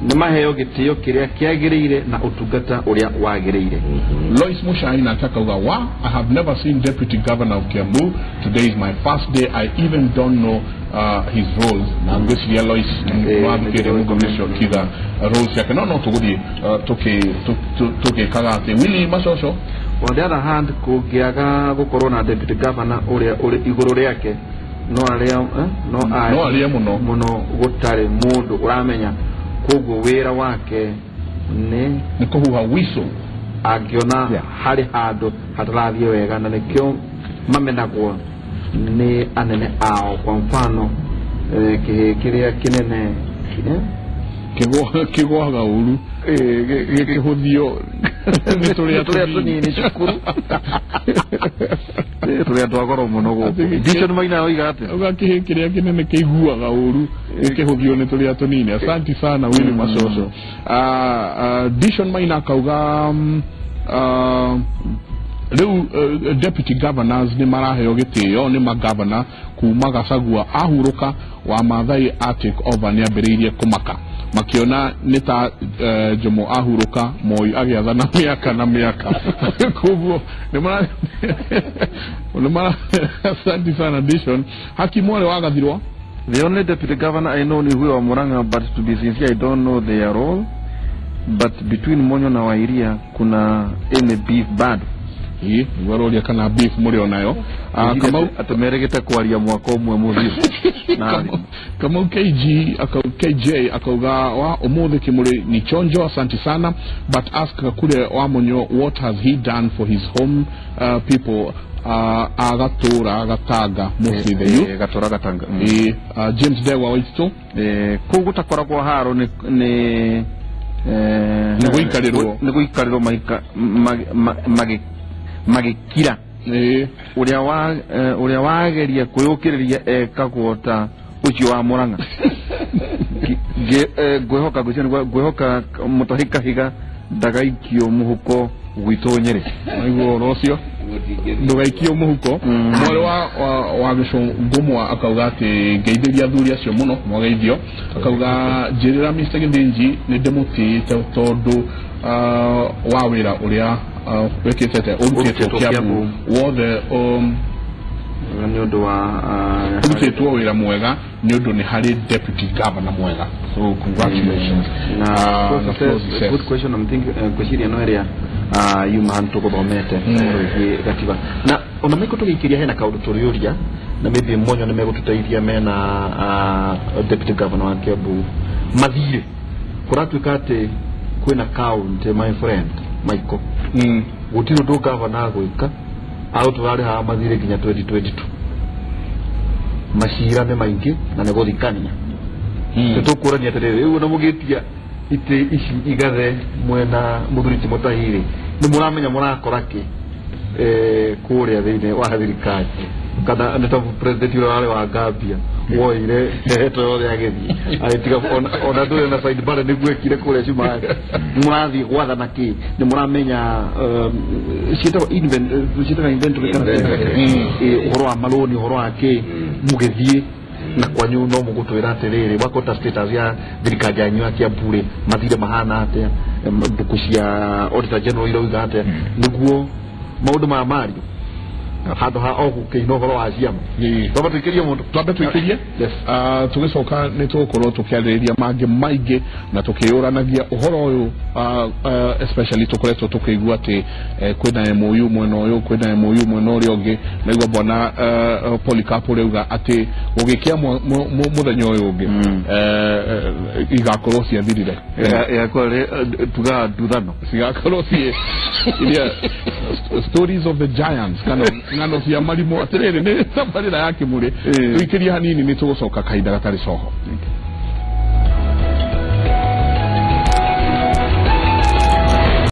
Nĩ maheo gĩtĩo kĩrĩa kĩagĩrĩire na ũtungata ũrĩa wagĩrĩire. Lois Mushai nake akauga, "Wa, I have never seen deputy governor of Kiambu. Today is my first day. I even don't know his roles." Na ngwĩciria Lois wathikĩrĩria mũngome ũcio kiuga roles yake, no tũgũthiĩ tũgĩkaga atĩ Willy Macoco. On the other hand, kũngĩaga gũkorwo na deputy governor, ũrĩa ũrĩ igũrũ rĩake no arĩa no No arĩe mũno. Mũno gũtarĩ mũndũ ũramenya. Koguo wĩra wake nĩ nĩ kũhuha whistle angĩona harĩ handũ hatarathiĩ wega, na nĩkĩo mamenagwo nĩ anene ao. Kwa mfano kĩhĩ kĩrĩa kĩnene Kĩgwaga ũru gĩkĩhũthio nĩ tũrĩa tũrĩa tũnini cukuru. Tũrĩa twa goro mũno gũkũ. Dishon Maina oiga atĩa? Uga kĩhĩ kĩrĩa kĩnene kĩiguaga ũru gĩkĩhũthio nĩ tũrĩa tũnini. Asanti sana Willy Macoco. Dishon Maina akauga rĩu deputy governors nĩ maraheo gĩtĩo nĩ magavana kuma Gachagua ahurũka. Wa Maathai a take over nĩ ambĩrĩirie kũmaka makiona nĩ ta Jomo ahurũka, Moi agĩathana mĩaka na mĩaka. Koguo nĩ mara. Asante sana Dishon. Haki Mwale wagathirwo. The only deputy governor I know ni huyo wa Murang'a, but to be sincere, I don't know their role. But between Monyo na Wairia kuna any beef bado? Ĩ nĩguo aroria kana beef mũrĩ onayo. Kamau. Atĩ merĩgĩte kwaria mwaka ũmwe mũthiru na Kamau KG KJ akauga, "Wa umuthi Kimuri ni chonjo, asante sana, but ask Kakure wa Munyo what has he done for his home people agatura agatanga mostly the youth." Gatura gatanga. James Dewa Waitito. Kũu gũtakoragwo haro nĩ Nĩ gũikarĩrwo. Nĩ gũikarĩrwo magĩkira. Ũrĩa wageria kwĩyũkĩrĩria ekagwo ta ũcio wa Murang'a. Ngwĩhoka ngwĩciria ngwĩhoka Mũtahi Kahiga ndagaikio mũhuko gwitũ Nyĩrĩ. Niguo ũhoro ũcio, ndũgaikio mũhuko. Mwarĩ wa Gĩcũngũmwa akauga atĩ ngeithĩria athuri acio mũno, mwageithio. Akauga, "Njĩrĩra Mr. Gĩthĩnji nĩ ndĩmũtĩĩte tondũ wa wĩra ũrĩa wĩkĩte ũrutĩtwo Ũrutĩtwo Kiambu Kiambu. wothe nĩ ũndũ wa ũrutĩtwo wĩra mwega nĩ ũndũ nĩ harĩ deputy governor mwega, so congratulations." Na Na Florence Florence says, "Good question. I'm thinking ngwĩciria no ĩrĩa yuma handu tũgũthomete ũhoro wĩgiĩ gatiba na ona maiko tũgĩikĩria hena kaũndũ tũrĩũria na maybe Monyo nĩ megũtũteithia mena deputy governor wa Kiambu mathirĩ kũratuĩka atĩ kwĩna county, my friend Michael, gũtirĩ ũndũ governor agwĩka au tũrarĩhaga mathirĩ nginya 2022. Macira nĩ maingĩ na nĩ gũthikania. Tũkũrania atĩrĩrĩ rĩu ona mũgĩtia itĩ ici igathe mwena mũthuri ti Mũtahi rĩ, nĩ mũramenya mũrakora kĩ kũrĩa thĩinĩ wa thirikari, kana nĩ ta president ũrĩa warĩ wa Gambia woire heto yothe agĩthiĩ agĩtiga ona ndũrĩ na side bar nĩguo ekire kũrĩa Cumarĩ. Mũrathiĩ gwathana kĩ, nĩ mũramenya ciĩtagwo ciĩtagwo inventory kana ũhoro wa marũni, ũhoro wa kĩ mũgĩthiĩ na kwanyu no mũgũtwĩra atĩrĩrĩ wakota status ya thirikari yanyu ya Kiambu rĩ, mathire mahana atĩa, mbuku cia Auditor General irauga atĩa, nĩguo maũndũ maya mario handũ ha o gũkĩina ũhoro wa ciama. Twamba tũikĩrie mũndũ, twambe tũikĩrie. Yes. Tũgĩcoka nĩ tũgũkorwo tũkĩarĩrĩria mangĩ maingĩ na tũkĩyũranagia ũhoro ũyũ, especially tũkoretwo tũkĩigua atĩ kwĩna MOU mwena ũyũ, kwĩna MOU mwena ũrĩa ũngĩ. Naigua bwana Polycarp ũrauga atĩ gũgĩkĩa mũthenya ũyũ ũngĩ igakorwo ciathirire. Yakwa tugaga nduthano cigakorwo ciĩ iria stories of the giants kana ng'ano cia marimũ. Atĩrĩrĩ, nĩ tabarĩra ya Kĩmũrĩ, tũikĩrie hanini, nĩ tũgũcoka kahinda gatarĩ coho.